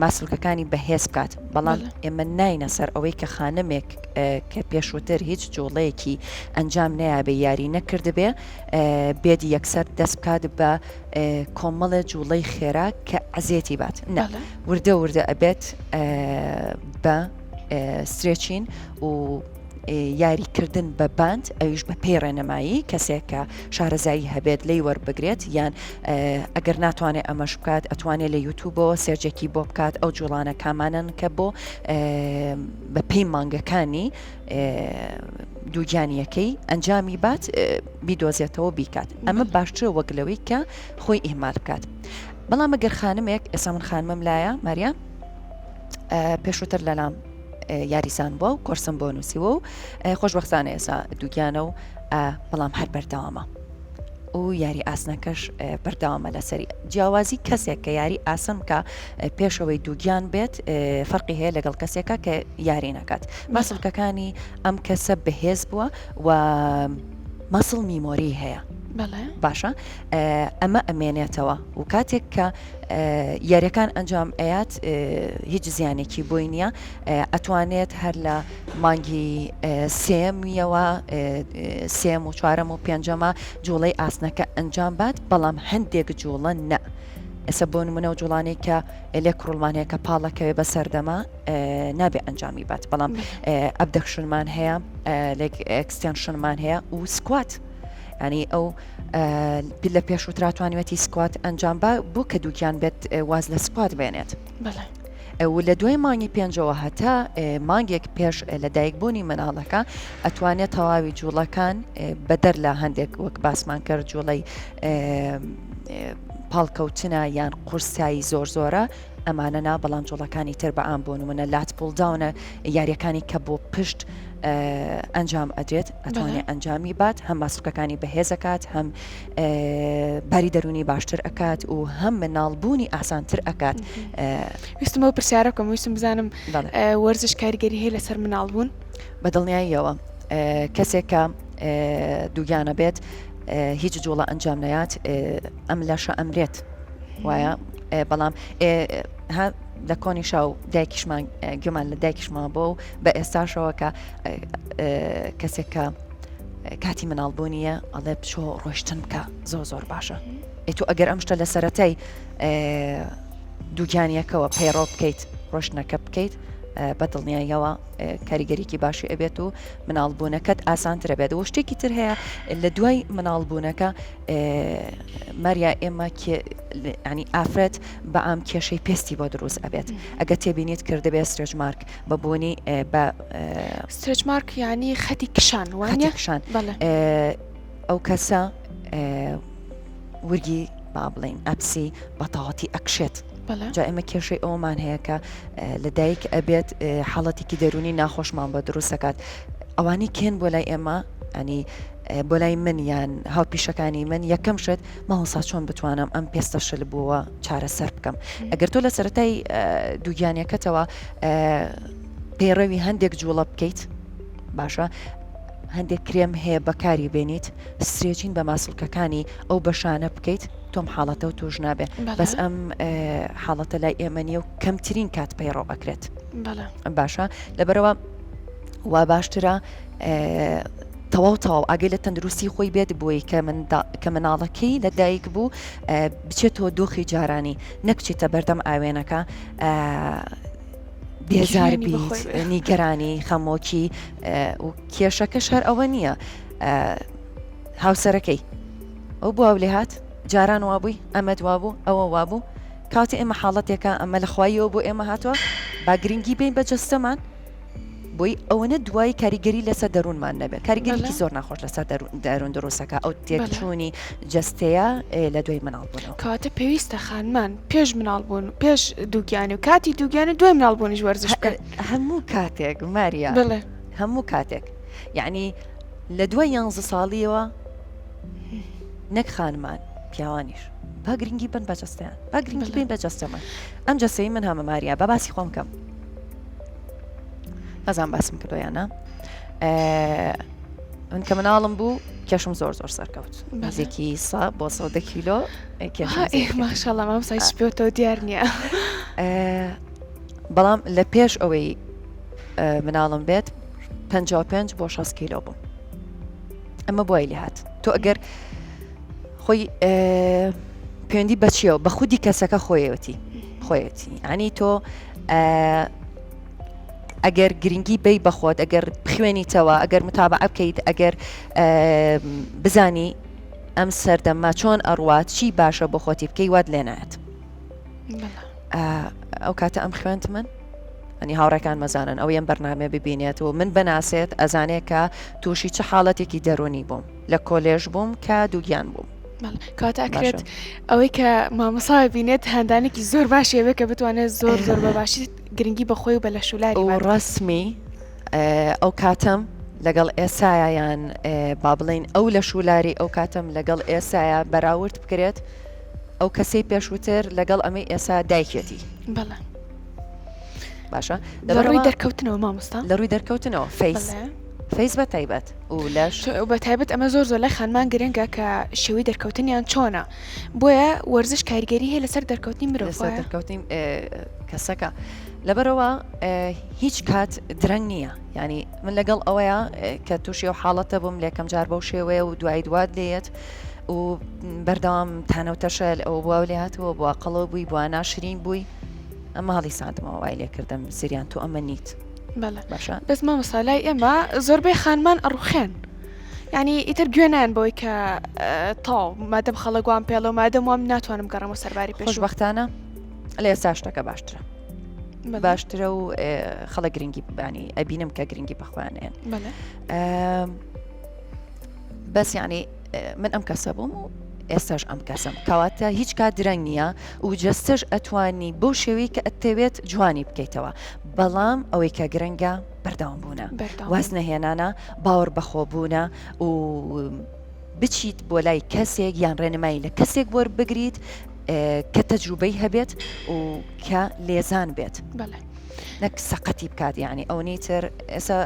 ماسولکەکانی بەهێز بکات بەڵام ئێمە ناینە سەر ئەوەی کە خانمێک کە پێشووتر هیچ جوڵەیەکی ئەنجام نەیابێ یاری نەکردبێ بێت یەکسەر دەست بکات بە کۆمەڵێ جوڵەی خێرا کە عەزێتی بات نا وردە وردە ئەبێت بە stretching و یاریکردن بە band ئەویش بە پێی ڕێنمایی کەسێک کە شارەزایی هەبێت لی وەربگرێت یان ئەگەر ناتوانێت ئەمەش بکات ئەتوانێت لە یوتوبەوە search ێکی بۆ بکات ئەو جوڵانە کامانن کە بۆ بە پێی مانگەکانی دووگیانیەکەی ئەنجامی بات بیدۆزێتەوە بیکات ئەمە باشترە وەک لەوەی کە خۆی ئیهمال بکات بەڵام ئەگەر خانمێک ئێستا من خانمم لایە ماریا پێشووتر لەلام یاریزان بووە و کۆرسم بۆ نووسیوە و خۆشبەختانە ئێستا دووگیانە و بەڵام هەر بەردەوامە و یاری ئاسنەکەش بەردەوامە لەسەری جیاوازی کەسێک کە یاری ئاسن بکە پێشەوەی دووگیان بێت فەرقی هەیە لەگەڵ کەسێکە کە یاری نەکات ماسڵکەکانی ئەم کەسە بەهێز بووە و muscle memory هەیە باشە ئەمە ئەمێنێتەوە و کاتێک کە یاریەکان ئەنجام ئەیات هیچ زیانێکی بۆی نییە ئەتوانێت هەر لە مانگی سێمیەوە سێم و چوارەم و پێنجەمە جوڵەی ئاسنەکە ئەنجام بات بەڵام هەندێک جوڵە نە ئێستا بۆ نمونە و جوڵانێک کە leg curl مان هەیە کە پاڵەکەوێ بە سەردەما نابێ ئەنجامی بات بەڵام abduction مان هەیە leg extension مان هەیە و squat ینی ئەو لە پێشووترا توانیوەتی squat ئەنجام با بۆ کە دووگیان بێت واز لە squat بێنێت و لە دوای مانگی پێنجەوە هەتا مانگێک پێش لە دایکبوونی مناڵەکە ئەتوانێت تەواوی جوڵەکان بەدەر لە هەندێک وەک باسمان کرد جوڵەی پاڵکەوتنە یان قورسایی زۆر زۆرە ئەمانە نا بەڵام جوڵەکانی تر بە عام بۆ نمونە lat pull down ە یاریەکانی کە بۆ پشت ئەنجام ئەدرێت ئەتوانێت ئەنجامی بات هەم ماسولکەکانی بەهێزەکات هەم باری دەرونی باشتر ئەکات و هەم مناڵبوونی ئاسانتر ئەکات. ویستم ئەو پرسیارە بکەم ویستم بزانم وەرزش کاریگەری هەیە لەسەر مناڵبوون؟ بە دڵنیاییەوە کەسێک کە دووگیانە بێت هیچ جوڵە ئەنجام نەیات ئەم لەشە ئەمرێت وایە بەڵام لە کۆنیشا و دایکیشمان گوێمان لە دایکیشمان بۆ و بە ئێستاشەوە کە کەسێک کە کاتی مناڵبوونیە ئەڵێ بچۆ ڕۆشتن بکە زۆر زۆر باشە ئێ تۆ ئەگەر ئەم شتە لە سەتای دووگیانیەکەوە پەیڕۆ بکەیت ڕۆشتنەکە بکەیت بە دڵنیاییەوە کاریگەریکی باشی ئەبێت و مناڵبوونەکەت ئاسانترە بێت و شتێکی تر هەیە لە دوای مناڵبوونەکە ماریا ئێمە ینی ئافرەت بە عام کێشەی پێستی بۆ دروست ئەبێت ئەگە تێبینیت کردبێ stretch mark بە بوونی بە stretch mark یعنی خەتی کشان وانە کشان ئەو کەسە ورگی با بڵین ئەپسی بەتەواتی ئەکشێت جا ئێمە کێشەی ئەومان هەیە کە لە دایک ئەبێت حاڵەتێکی دەرونی ناخۆشمان بە دروست دەکات ئەوانی کێن بۆ لای ئێمە ئەنی بۆ لای من یان هاوپیشەکانی من یەکەم شت مامۆستا چۆن بتوانم ئەم پێستە شل بووە چارەسەر بکەم ئەگەر تۆ لە سەرەتای دووگیانیەکەتەوە پەیڕەوی هەندێک جوڵە بکەیت باشە هەندێک کرێم هەیە بەکاری بێنیت stretching بە ماسولکەکانی ئەو بەشانە بکەیت تۆم حاڵەتە و توش نابێ بەس ئەم حاڵەتە لای ئێمە نیە و کەمترین کات پەیڕەو ئەکرێت باشە لەبەرەوە وا باشترە تەواو تەواو ئاگەی لە تەندروستی خۆی بێت بۆی کە من کە مناڵەکەی لە دایک بوو بچێتەوە دۆخی جارانی نەکچێتە بەردەم ئاوێنەکە بێزار بیت نیگەرانی خەمۆکی و کێشەکەش هەر ئەوە نییە هاوسەرەکەی ئەو بووە لێ هات جاران وابووی ئەمەد وابوو ئەوە وابوو کاتی ئێمە حاڵەتێکە ئەمە لە خواییەوە بۆ ئێمە هاتووە با گرنگی بین بە جەستەمان بۆی ئەوەنە دوای کاریگەری لەسەر دەروونمان نەبێت کاریگەریکی زۆر ناخۆش لەسەر دەروون دروستەکە ئەو تێکچوونی جەستەیە لە دوای مناڵبوونەوە. کەواتە پێویستە خانمان پێش مناڵبوون پێش دووگیانی و کاتی دووگیانی دوای مناڵبوونیش وەرزش بکەن. هەموو کاتێک ماریا. بەڵێ. هەموو کاتێک یعنی لە دوای یانزە ساڵیەوە نەک خانمان. پیاوانیش با گرنگی بن بە جەستەیان با گرنگی بین بە جەستەمان ئەم جەسەی من هەمە ماریا بە باسی خۆم کەم نازان باسم کردو یانە من کە مناڵم بوو کێشم زۆر زۆر سەرکەوت نزیکی سا بۆ سەدە کیلۆ ماشەڵە مامسای پێتەوە دیار نییە بەڵام لە پێش ئەوەی مناڵم بێت 55 بۆ 6 کیلۆ بووم ئەمە بۆی لێ هات تۆ ئەگەر خۆی پەیوەندی بەچیەوە بە خودی کەسەکە خۆیەتی خۆیەتی ئەنی تۆ ئەگەر گرنگی بی بەخۆت ئەگەر بخوێنیتەوە ئەگەر متابعە بکەیت ئەگەر بزانی ئەم سەردەمە چۆن ئەڕوات چی باشە بۆ خۆتی بکەی وات لێ نایەت ئەو کاتە ئەم خوێند من ئەنی هاوڕێکان مەزانن ئەو یەم بەرنامە ببینێت و من بناسێت ئەزانێت کە تووشی چ حاڵەتێکی دەرونی بووم لە کۆلێژ بووم کە دووگیان بووم. کەواتە ئەکرێت ئەوەی کە مامۆسا بینێت هاندانێکی زۆر باشی بێت کە بتوانێت زۆر زۆر بە باشی گرنگی بەخۆی و بە لەشولاری و ڕسمی ئەو کاتەم لەگەڵ ئێسایا یان با بڵین ئەو لە شولاری ئەو کاتەم لەگەڵ ئێسایا بەراورد بکرێت ئەو کەسەی پێشووتر لەگەڵ ئەمەی ئێسا دایکێتی بەڵێ باشە لە ڕووی دەرکەوتنەوە مامۆستا لە ڕووی دەرکەوتنەوە face face بە تایبەت و لەش بە تایبەت ئەمە زۆر زۆر لای خانمان گرنگە کە شێوەی دەرکەوتنیان چۆنە بۆیە وەرزش کاریگەری هەیە لەسەر دەرکەوتنی مرۆڤ لەسەر دەرکەوتنی کەسەکە لەبەرەوە هیچ کات درەنگ نییە ینی من لەگەڵ ئەوەیە کە تووشی و حاڵەتە بووم لەکەم جار بەو شێوەیە و دوای دوات لێت و بەردەوام تانە و تەشەل ئەوە بووە لێ هاتووە بووە قەڵەو بووی بووە ناشرین بووی ئەمە هەڵی ساندمەوە وای لێ کردم سریان تۆ ئەمە نیت باشە بەس مامۆستا لای ئێمە زۆربەی خانمان ئەڕوخێن یعنی ئیتر گوێ نایەن بەوەی کە تاو مادەم خەڵک وام پێڵە و مادەم وام ناتوانم گەڕەمە سەرباری پێش خۆشبەختانە لە ئێستا شتەکە باشترە باشترە و خەڵک گرنگی ببانی ئەبینم کە گرنگی بەخۆیانێن بەس یعنی من ئەم کەسە بووم و ئێستاش ئەم کەسم کەواتە هیچ کات درەنگ نییە و جەستەش ئەتوانی بەو شێوەی کە ئەتەوێت جوانی بکەیتەوە بەڵام ئەوەی کە گرنگە بەردەوام بوونە واز نەهێنانە باوەڕ بەخۆبوونە و بچیت بۆ لای کەسێک یان ڕێنمایی لە کەسێک وەربگریت کە تەجروبەی هەبێت و کە لێزان بێت. بەڵێ. نەک سەقەتی بکات یعنی ئەونەی تر ئێستا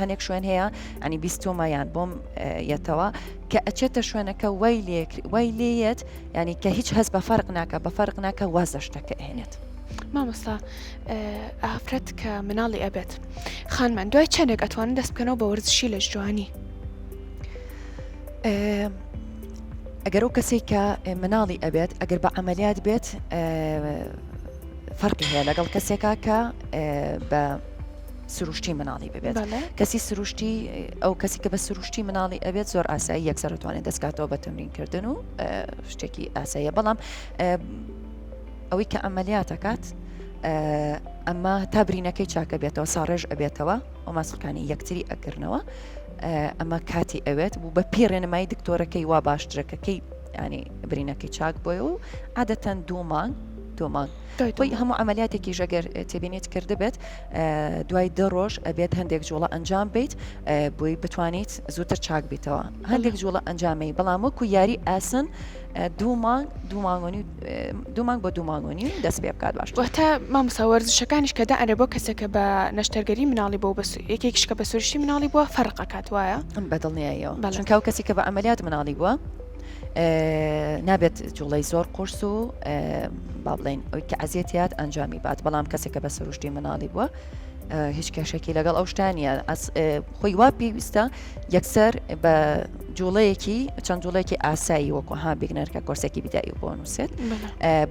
هەنێک شوێن هەیە ئەنی بیستۆمە یان بۆم یەتەوە کە ئەچێتە شوێنەکە وای لێ وای لێیەت ینی کە هیچ هەست بە فەرق ناکە بە فەرق ناکە واز لە شتەکە ئەهێنێت. مامۆستا ئافرەت کە مناڵی ئەبێت خانمان دوای چەندێک ئەتوانن دەست بکەنەوە بە وەرزشی لەش جوانی؟ ئەگەر ئەو کەسێک کە مناڵی ئەبێت ئەگەر بە عملیات بێت فەرقی هەیە لەگەڵ کەسێکا کە بە سروشتی مناڵی ببێت کەسی سروشتی ئەو کەسی کە بە سروشتی مناڵی ئەبێت زۆر ئاسایی یەکسەر توانێت دەستکاتەوە بە تەمرینکردن و شتێکی ئاساییە بەڵام ئەوەی کە ئەمەلیاتەکات ئەمە تا برینەکەی چاکە بێتەوە ساڕێژ ئەبێتەوە و ماسولکانی یەکتری ئەگرنەوە ئەمە کاتی ئەوێت بوو بە پێ ڕێنمایی دکتۆرەکەی وا باشترەکەکەی ینی برینەکەی چاک بۆی و عادەتەن دوو مانگ دوو مانگ خۆی هەموو عملیاتێکی ژەگەر تێبینیت کردبێت دوای دە ڕۆژ ئەبێت هەندێک جوڵە ئەنجام بیت بۆی بتوانیت زووتر چاک بیتەوە هەندێک جوڵە ئەنجامی بەڵام وەکو یاری ئاسن دوو مانگ دوو مانگۆنی دوو مانگ بۆ دوو مانگۆنی دەست پێ بکات باش واتە مامۆستا وەرزشەکانیش کە دائەنرێ بۆ کەسێک کە بە نەشتەرگەری مناڵی بووە بەس یەکێکیش کە بە سروشتی مناڵی بووە فەرق ئەکات وایە؟ بە دڵنیاییەوە چونکە ئەو کەسی کە بە عەمەلیات مناڵی بووە نابێت جوڵەی زۆر قورس و با بڵێین ئەوی کە ئەزیەتیات ئەنجامی بات بەڵام کەسێک کە بە سروشتی مناڵی بووە هیچ کێشێکی لەگەڵ ئەو شتانە خۆی وا پێویستە یەکسەر بە جوڵەیەکی چەند جوڵێکی ئاسایی وەکو ها beginner کە کۆرسێکی بیدایی بۆ نووسێت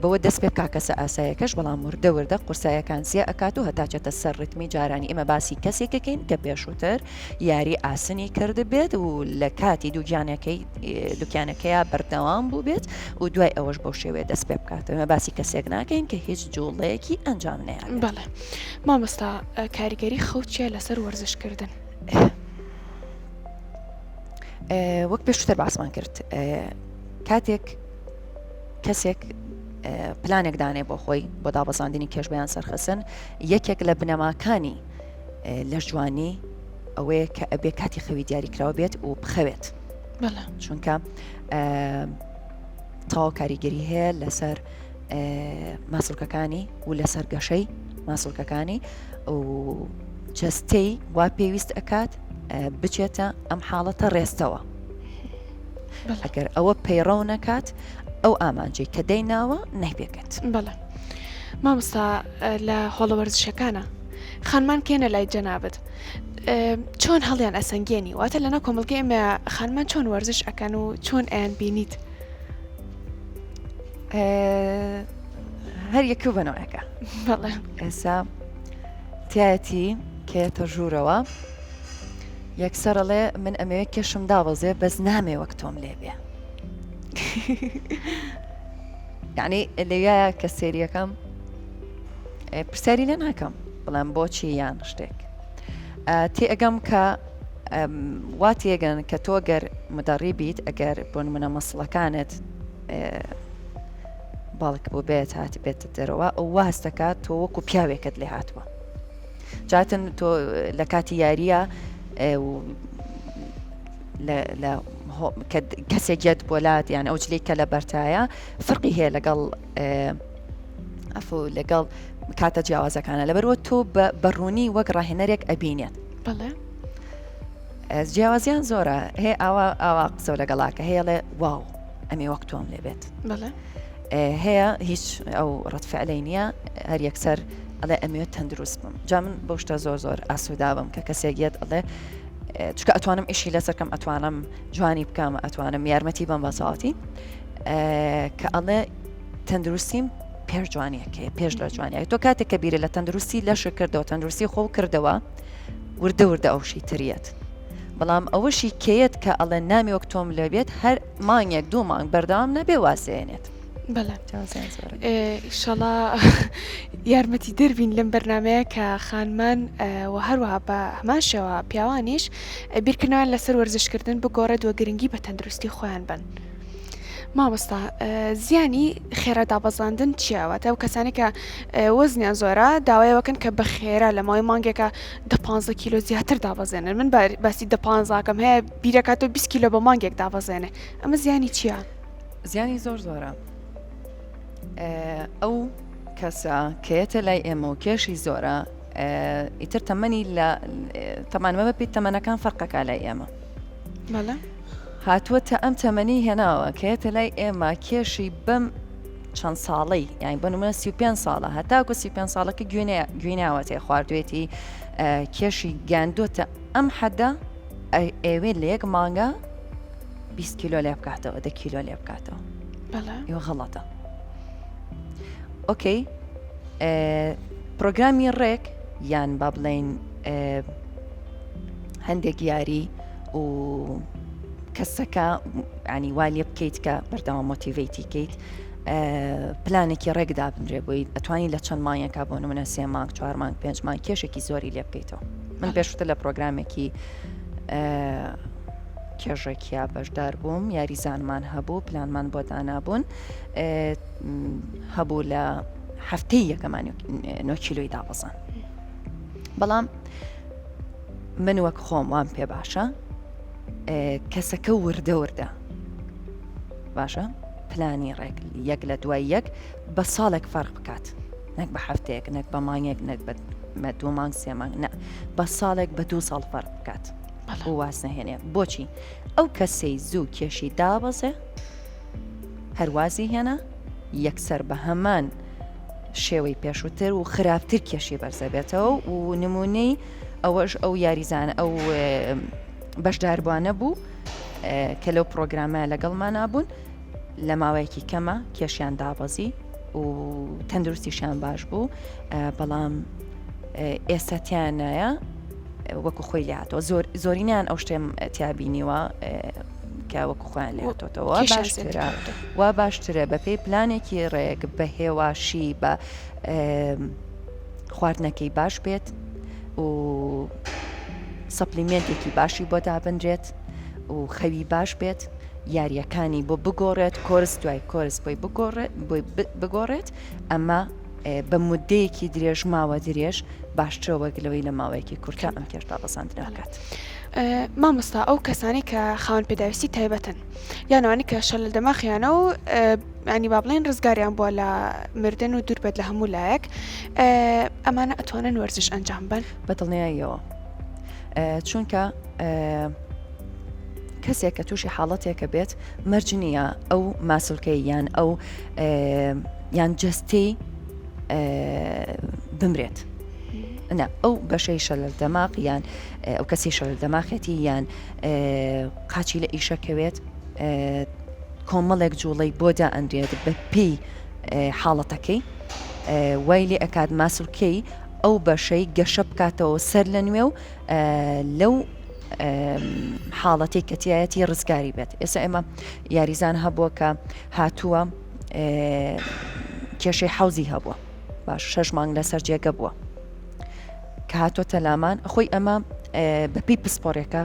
بەوە دەست پێ بکا کەسە ئاسایەکەش بەڵام وردە وردە قورسایەکان زیاد ئەکات و هەتا چێتە سەر ڕیتمی جارانی ئێمە باسی کەسێکەکەین کە پێشووتر یاری ئاسنی کردبێت و لە کاتی دووگیانەکەی دوکیانەکەیا بەردەوام بوو بێت و دوای ئەوەش بەو شێوەیە دەست پێ بکات ئێمە باسی کەسێک ناکەین کە هیچ جوڵەیەکی ئەنجام نەیابێت. بەڵێ مامۆستا کاریگەری خەو چیە لەسەر وەرزش کردن؟ وەک پێشتر باسمان کرد کاتێک کەسێک پلانێک دانێ بۆ خۆی بۆ دابەزاندنی کێش بەیان سەرخستن یەکێک لە بنەماکانی لەشجوانی ئەوەیە کە ئەبێ کاتی خەوی دیاریکراوە بێت و بخەوێت چونکە. تەواو کاریگەری هەیە لەسەر ماسولکەکانی و لەسەر گەشەی ماسولکەکانی و جەستەی وا پێویست ئەکات بچێتە ئەم حاڵەتە ڕێستەوە ئەگەر ئەوە پەیڕەو نەکات ئەو ئامانجەی کە دەیناوە نەیپێکێت. بەڵێ مامۆستا لە هۆڵە وەرزشەکانە خانمان کێنە لای جەنابت چۆن هەڵیان ئەسەنگێنی واتە لەناو کۆمەڵگەی ئێمە خانمان چۆن وەرزش ئەکەن و چۆن ئەیان بینیت هەر یەکە بەنەوەکە ئێسا تایەتی کێتە ژوورەوە یەکسەرەڵێ من ئەمەوێ کێشم دابەزێ بەس نامێ وەک تۆم لێبێ یعنی لەویایە کە سێریەکەم پرسیاری لێ ناکەم بڵێم بۆچی یان شتێک تێئەگەم کە وا تێگەن کە تۆ گەر مدەڕی بیت ئەگەر بۆ نمونە مەسڵەکانت باڵک بۆ بێت هاتی بێتە دەرەوە ئەو وا هەستەکات تۆ وەکو پیاوێکت لێ هاتووە جاتن تۆ لە کاتی یاریە لە کەسێک یەت بۆلات یان ئەو جلی کە لە بەرتایە فرقی هەیە لەگەڵ ئەفو لەگەڵ کاتە جیاوازەکانە لەبەرەوە تۆ بە ڕوونی وەک ڕاهێنەرێک ئەبینێت بەڵێ جیاوازیان زۆرە هەیە ئاوا ئاوا قسە لەگەڵاکە هەیەڵێ واو ئەمێ وەک تۆم لێبێت بەڵێ هەیە هیچ ئەو ڕەتفعلەی نییە هەر یەکسەر ئەڵێ ئەمێ تەندروست بم جا من بەو شتە زۆر زۆر ئاسوودا بم کە کەسێک یەت ئەڵێ چکە ئەتوانم ئیشی لەسەرکەم ئەتوانم جوانی بکەم ئەتوانم یارمەتی بەم بەساڵەتی کە ئەڵێ تەندروستیم پێش جوانیەکەی پێش لە جوانیە تۆ کاتێک کە بیرە لە تەندروستی لەش کردەوە تەندروستی خۆ کردەوە وردە وردە ئەوشی تریەت بەڵام ئەوەشی کەیەت کە ئەڵێ نامی وەک تۆم لەبێت هەر مانگێک دوو مانگ بەردەوام نەبێ وازێنێت. بەڵێ ئیشەڵا یارمەتی دەربین لەم بەرنمەیە کە خانمان و هەروەها بە هەمان شێوە پیاوانیش بیرکردنەوەیان لەسەر وەرزشکردن بگۆڕێت و گرنگی بە تەندروستی خۆیان بن. مامۆستا زیانی خێرا دابەزاندن چییە؟ واتە ئەو کەسانی کە وەزنیان زۆرە داوایەوەکەن کە بە خێرا لە ماوەی مانگێکە دە پ کیلۆ زیاتر دابەزێنن من باسی دە پانزاکەم هەیە بیرەکاتەوە 20 کیلۆ بە مانگێک دابەزێنێ ئەمە زیانی چییە؟ زیانی زۆر زۆرە ئەو کەسە کەیەتە لای ئێمە و کێشی زۆرە ئیتر تەمەنی لە تەمانمە بە پێی تەمەنەکان فەرقەکە لای ئێمە هاتووە تا ئەم تەمەنی هێناوە کەیەتە لای ئێمە کێشی بەم چەند ساڵەی یان بە نمونە 35 ساڵە هەتاکو 35 ساڵەکە گوێناوەتێ خواردوێتی کێشی گەاندۆتە ئەم حەدە ئێوێ لە یەک مانگە 20 کیلۆ لێ بکاتەوە دە کیلۆ لێ بکاتەوە ئێوە غەڵەتە ئۆکەی پرۆگرامی ڕێک یان با بڵین هەندێک یاری و کەسەکە ینی وا لێ بکەیت کە بەردەوام motivate ی کەیت پلانێکی ڕێک دابنرێ بۆی ئەتوانی لە چەند مانگێکا بۆ نمونە سێ مانگ چوار مانگ پێنج مانگ کێشێکی زۆری لێ بکەیتەوە من پێشتر لە پرۆگرامێکی کێژێکیا بەشدار بووم یاریزانمان هەبوو پلانمان بۆ دانابوون هەبوو لە هەفتەی یەکەمان نۆ کیلۆی دابەزان بەڵام من وەک خۆم وام پێ باشە کەسەکە وردە وردە باشە پلانی ڕێک یەک لە دوای یەک بە ساڵێک فەرق بکات نەک بە هەفتەیەک نەک بە مانگێک نەک بە دوو مانگ سێ مانگ نە بە ساڵێک بە دوو ساڵ فەرق بکات بۆ واز نەهێنێ بۆچی ئەو کەسەی زوو کێشی دابەزێ هەروازی هێنا یەکسەر بە هەمان شێوەی پێشووتر و خراپتر کێشی بەرزەبێتەوە و نمونەی ئەوەش ئەو یاریزانە ئەو بەشداربووانە بوو کە لەو پرۆگرامە لەگەڵمانا بوون لە ماوەیەکی کەمە کێشیان دابەزی و تەندروستیشیان باش بوو بەڵام ئێستا تیان نایە وەکو خۆی لاتەوە زۆر زۆرینیان ئەو شتێم تیابینیوە کە وەکو خۆیان لێهاتۆتەوە باشترە و باشترە بە پێی پلانێکی ڕێک بە هێواشی بە خواردنەکەی باش بێت و supplement ێکی باشی بۆ دابنرێت و خەوی باش بێت یاریەکانی بۆ بگۆڕێت کۆرس دوای کۆرس بۆی بگۆڕێت بۆی بگۆڕێت ئەمە بە مدەیەکی درێژ ماوە درێژ باشترە وەک لەوەی لە ماوەیەکی کورتە ئەم کێش دابەزاندنە بکات. مامۆستا ئەو کەسانەی کە خاوەن پێداویستی تایبەتن یان ئەوانەی کە شەلەل دەماخیانە و ینی با بڵێن ڕزگاریان بووە لە مردن و دوور بێت لە هەموو لایەک ئەمانە ئەتوانن وەرزش ئەنجام بن؟ بە دڵنیاییەوە چونکە کەسێک کە تووشی حاڵەتێکە بێت مەرج نییە ئەو ماسولکەی یان ئەو یان جەستەی بمرێت نا ئەو بەشەی شەلەل دەماغ یان ئەو کەسی شەلەل دەماخێتی یان قاچی لە ئیشەکەوێت کۆمەڵێک جوڵەی بۆ دائەنرێت بە پێی حاڵەتەکەی وای لێ ئەکات ماسولکەی ئەو بەشەی گەشە بکاتەوە سەر لە نوێ و لەو حاڵەتی کە تایەتی ڕزگاری بێت ئێستا ئێمە یاریزان هەبووە کە هاتووە کێشەی حەوزی هەبووە باش شەش مانگ لەسەر جێگە بووە کە هاتۆتە لامان خۆی ئەمە بەپی پسپۆرێکە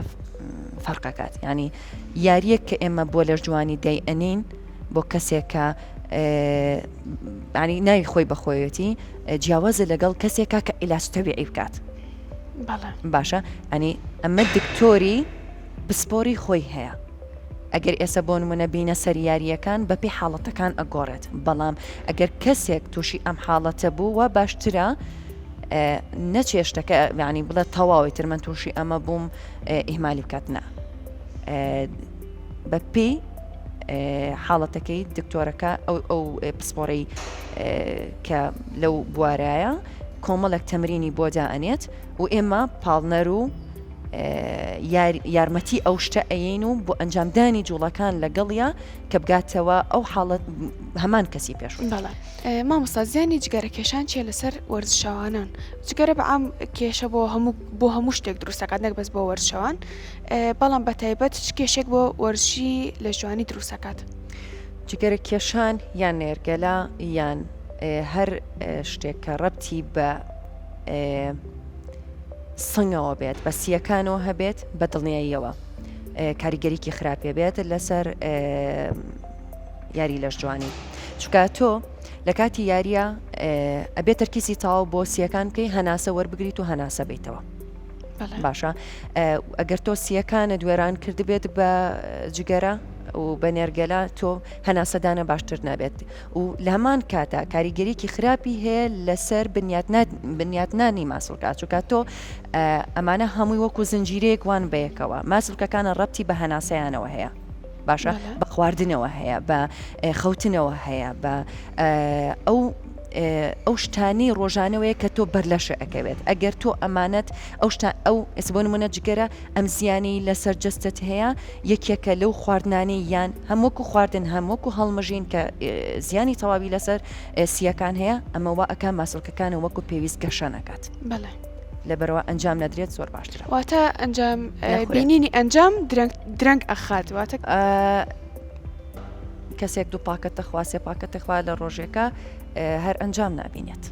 فەرقەکات ینی یاریەک کە ئێمە بۆ لەش جوانی دای ئەنین بۆ کەسێک کە ینی ناوی خۆی بەخۆیەتی جیاوازە لەگەڵ کەسێکا کە عیلاج تەبیعی بکات باشە ئەنی ئەمە دکتۆری پسپۆری خۆی هەیە ئەگەر ئێسە بۆ نمونە بینە سەر یارییەکان بەپێی حاڵەتەکان ئەگۆڕێت بەڵام ئەگەر کەسێک تووشی ئەم حاڵەتە بوو وا باشترە نەچێ شتەکە یانی بڵێ تەواوی تر من تووشی ئەمە بووم ئیهمالی بکات نا بە پێی حاڵەتەکەی دکتۆرەکە ئەو ئەو پسپۆڕی کە لەو بوارایە کۆمەڵێک تەمرینی بۆ دائەنێت و ئێمە پاڵنەر و یارمەتی ئەو شتە ئەیەین و بۆ ئەنجامدانی جوڵەکان لەگەڵیا کە بگاتەوە ئەو حاڵەت هەمان کەسی پێشوو. بەڵێ مامۆستا زیانی جگەرە کێشان چیە لەسەر وەرزشەوانان؟ جگەرە بە عام کێشە بۆ هەموو بۆ هەموو شتێک دروست دەکات نەک بەس بۆ وەرزشەوان بەڵام بە تایبەت چ کێشێک بۆ وەرزشی لەشجوانی دروست دەکات؟ جگەرە کێشان یان نێرگەلە یان هەر شتێک کە ڕەبتی بە سنگەوە بێت بە سییەکانەوە هەبێت بە دڵنیاییەوە کاریگەریکی خراپێ بێت لەسەر یاری لەش جوانی چکە تۆ لە کاتی یاریە ئەبێت تەرکیزی تەواو بۆ سیەکان بکەی هەناسە وەربگریت و هەناسە بیتەوە باشە ئەگەر تۆ سیەکانت وێران کردبێت بە جگەرە و بە نێرگەلە تۆ هەناسەدانە باشتر نابێت و لە هەمان کاتا کاریگەریەکی خراپی هەیە لەسەر بنیاتنانی ماسولکە چونکە تۆ ئەمانە هەمووی وەکو زنجیرەیەک وان بەیەکەوە ماسولکەکانە ڕەبتی بە هەناسەیانەوە هەیە باشە بە خواردنەوە هەیە بە خەوتنەوە هەیە بە ئەو ئەو شتانی ڕۆژانەوەیە کە تۆ بەر لەشە ئەکەوێت ئەگەر تۆ ئەمانەت ئەو شتا ئەو ئێستا بۆ نمونە جگەرە ئەم زیانی لەسەر جەستەت هەیە یەکێکە لەو خواردنانەی یان هەم وەکو خواردن هەم وەکو هەڵمژین کە زیانی تەواوی لەسەر سییەکان هەیە ئەمە وا ئەکا ماسولکەکانە وەکو پێویست گەشە نەکات. بەڵێ. لەبەرئەوە ئەنجام نەدرێت زۆر باشترە. واتە ئەنجام بینینی ئەنجام درەنگ درەنگ ئەخات واتە. کەسێک دوو پاکەت دەخوا سێ پاکەت دەخوا لە ڕۆژێکە هەر ئەنجام نابینێت.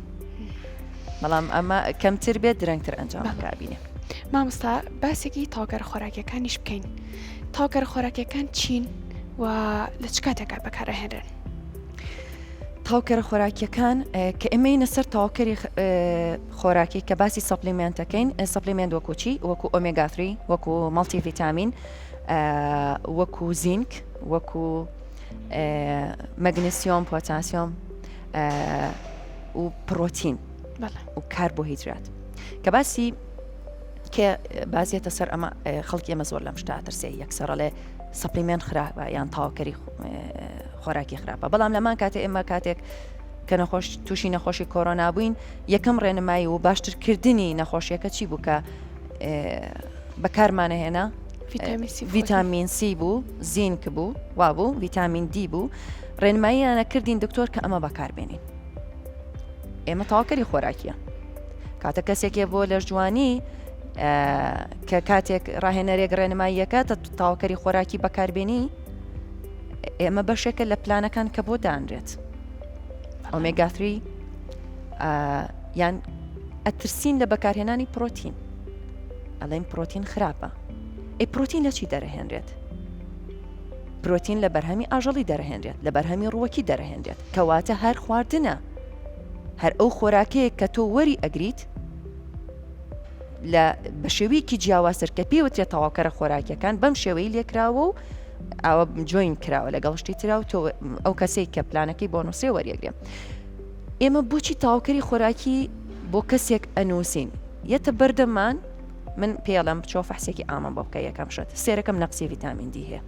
بەڵام ئەمە کەمتر بێت درەنگتر ئەنجامەکە ئەبینێ. مامۆستا باسێکی تاوکەرە خۆراکیەکانیش بکەین تاوکەرە خۆراکیەکان چین و لە چ کاتێکا بەکارئەهێنرێن؟ تاوکەرە خۆراکیەکان کە ئێمەینە سەر تاوکەری خۆراکی کە باسی supplement ەکەین supplement وەکو چی وەکو ئۆمێگا 3 وەکو multivitamin وەکو زینک وەکو مەگنسیۆم پۆتاسیۆم و پڕۆتین و کاربۆهیدرات کە باسی کە بازیێتە سەر ئەمە خەڵکی ئێمە زۆر لەم شتا ترسێ یەکسەرڵێ supplement خراپە یان تاوکەری خۆراکی خراپە بەڵام لەمان کاتێ ئێمە کاتێک کە نەخۆش تووشی نەخۆشی کۆرۆنا بووین یەکەم ڕێنمایی و باشترکردنی نەخۆشیەکە چی بوو کە بەکارمانە هێنا ڤیتامین سی بوو زینک بوو وابوو ڤیتامین دی بوو ڕێنماییانە کردین دکتۆر کە ئەمە بەکاربێنین ئێمە تەواوکەری خۆراکیە کاتە کەسێکێ بۆ لەش جوانی کە کاتێک ڕاهێنەرێک ڕێنماییەکە تاوکەری خۆراکی بەکاربێنی ئێمە بەشێکە لە پلانەکان کە بۆ دانرێت ئۆمێگا 3 یان ئەترسین لە بەکارهێنانی پرۆتین ئەڵێن پرۆتین خراپە ئەی پرۆتین لە چی دەرەهێنرێت پرۆتین لە بەرهەمی ئاژەڵی دەرەهێنرێت، لە بەرهەمی ڕووەکی دەرەهێنرێت، کەواتە هەر خواردنە، هەر ئەو خۆراکەیە کە تۆ وەری ئەگریت. لە بە شێوەیەکی جیاوازتر کە پێی وترێت تەواوکەرە خۆراکیەکان بەم شێوەی لێکراوە و ئاوە join کراوە لەگەڵ شتی ترا و تۆ ئەو کەسێک کە پلانەکەی بۆ نووسێ وەریەگرێ ئێمە بۆچی تەواوکەری خۆراکی بۆ کەسێک ئەنووسین یەتە بەردەممان من پێڵم بچۆ فەحسێکی ئامە بۆ بکە یەکەم شت سێرەکەم نەقسی ڤیتامین دی هەیە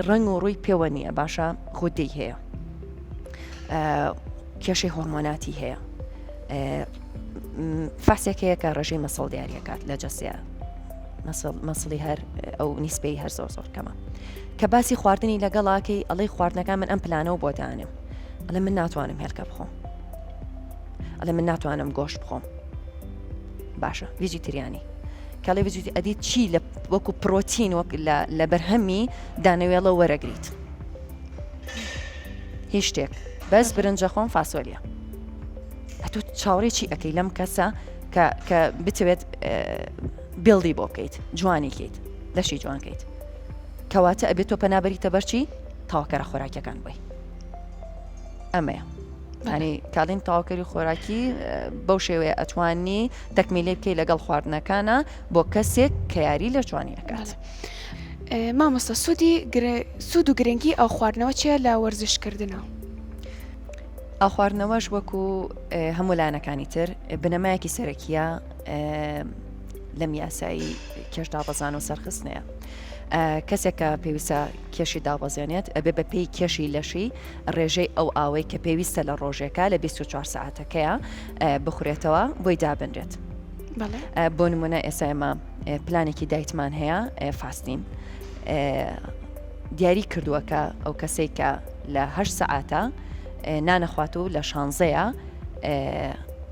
ڕەنگ و ڕووی پێوە نییە باشە غودەی هەیە کێشەی هۆرمۆناتی هەیە فاسێک هەیە کە ڕێژەی مەسڵ دیارەکات لە جەسەیە مەسڵی هەر ئەو نیسبەی هەر زۆر زۆر کەمە کە باسی خواردنی لەگەڵاکەی ئەڵەی خواردنەکان من ئەم پلانەوە بۆ دانێم ئەڵێ من ناتوانم هێلکە بخۆم ئەڵێ من ناتوانم گۆشت بخۆم باشە vegetarian ی کاڵی vegetarian ئەدی چی لە وەکو پرۆتین وەک لە بەرهەمی دانەوێڵە وەرەگریت هیچ شتێک بەس برنجە خۆم فاسۆلیا ئەتۆ چاوەڕێ چی ئەەکەی لەم کەسە کە کە بتەوێت build ی بۆ بکەیت جوانی کەیت لەشی جوانکەیت کەواتە ئەبێت تۆ پەنابەریتە بەرچی تاواکەرە خۆراکیەکان بۆی ئەمەیە ینی کاڵین تەواوکەری خۆراکی بەو شێوەیە ئەتوانی تەکمیلی بکەی لەگەڵ خواردنەکانە بۆ کەسێک کە یاری لە جوانی ئەکات. مامۆستا سوودی سوود و گرنگی ئاو خواردنەوە چیە لە وەرزشکردنە؟ ئاو خواردنەوەش وەکو هەموو لایەنەکانی تر بنەمایەکی سەرەکیە لەم یاسایی کێش دابەزان و سەرخستنەیە. کەسێک کە پێویستە کێشی دابەزێنێت ئەبێ بە پێی کێشی لەشی ڕێژەی ئەو ئاوەی کە پێویستە لە ڕۆژێکا لە 24 ساعتەکەیە بخورێتەوە بۆی دابنرێت. بۆ نمونە ئێستا ئێمە پلانێکی diet مان هەیە fasting دیاری کردووە کە ئەو کەسێک کە لە هەشت سەعاتە نانەخوات و لە شانزەیە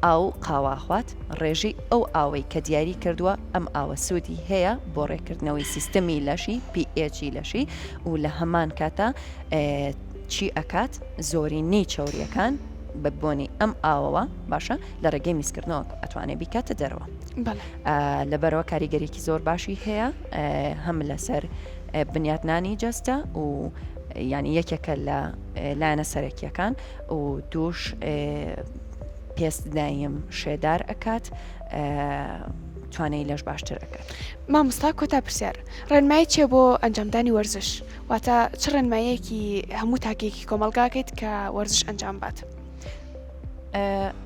ئاو قاواخوات ڕێژەی ئەو ئاوەی کە دیاری کردووە ئەم ئاوە سوودی هەیە بۆ ڕێکردنەوەی سیستەمی لەشی pH ی لەشی و لە هەمان کاتە چی ئەکات زۆرینەی چەوریەکان بە بۆنی ئەم ئاوەوە باشە لە ڕێگەی میزکردنەوە ئەتوانێت بیکاتە دەرەوە لەبەرەوە کاریگەریکی زۆر باشی هەیە هەم لەسەر بنیاتنانی جەستە و ینی یەکێکە لە لایەنە سەرەکیەکان و دووش پێست دایم شێدار ئەکات توانای لەش باشتر ئەکات. مامۆستا کۆتا پرسیار ڕێنمایی چیە بۆ ئەنجامدانی وەرزش واتە چ ڕێنماییەکی هەموو تاکێکی کۆمەڵگاکەیت کە وەرزش ئەنجام بات؟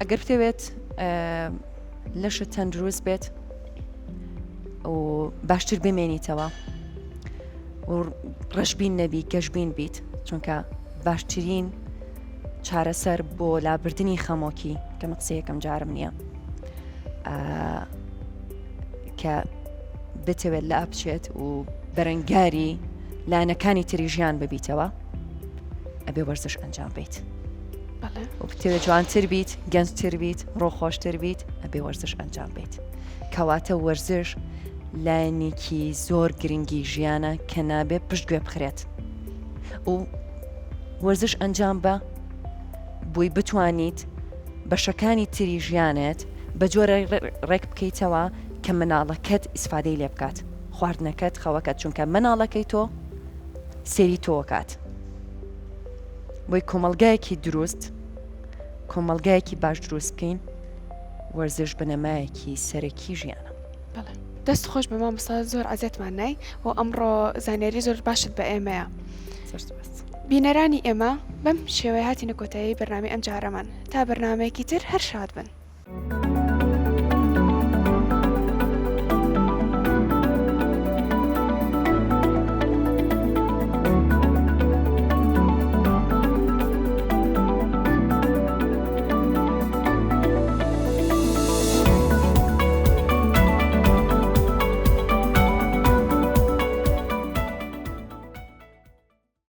ئەگەر بتەوێت لەشت تەندروست بێت و باشتر بمێنیتەوە و ڕەشبین نەبی گەشبین بیت چونکە باشترین چارەسەر بۆ لابردنی خەمۆکی کە من قسە یەکەم جارم نییە کە بتەوێت لا بچێت و بەرەنگاری لایەنەکانی تری ژیان ببیتەوە ئەبێ وەرزش ئەنجام بیت و بتەوێت جوانتر بیت گەنجتر بیت ڕۆخۆشتر بیت ئەبێ وەرزش ئەنجام بیت کەواتە وەرزش لایەنێکی زۆر گرنگی ژیانە کە نابێ پشتگوێ بخرێت و وەرزش ئەنجام بە بۆی بتوانیت بەشەکانی تری ژیانت بە جۆرە ڕێک بکەیتەوە کە مناڵەکەت ئیسفادەی لێ بکات خواردنەکەت خەوەکەت چونکە مناڵەکەی تۆ سێری تۆکات بۆی کۆمەڵگایەکی دروست کۆمەڵگایەکی باش دروست بکەین وەرزش بنەمایەکی سەرەکی ژیانە. بەڵێ دەست خۆش بە مامۆستا زۆر عەزێتمان نای و ئەمڕۆ زانیاری زۆر باشت بە ئێمەیە. زۆر سوپاس. بینەرانی ئێمە بەم شێوەیە هاتینە کۆتایی بەرنامەی ئەم جارەمان تا بەرنامەیەکی تر هەر شاد بن.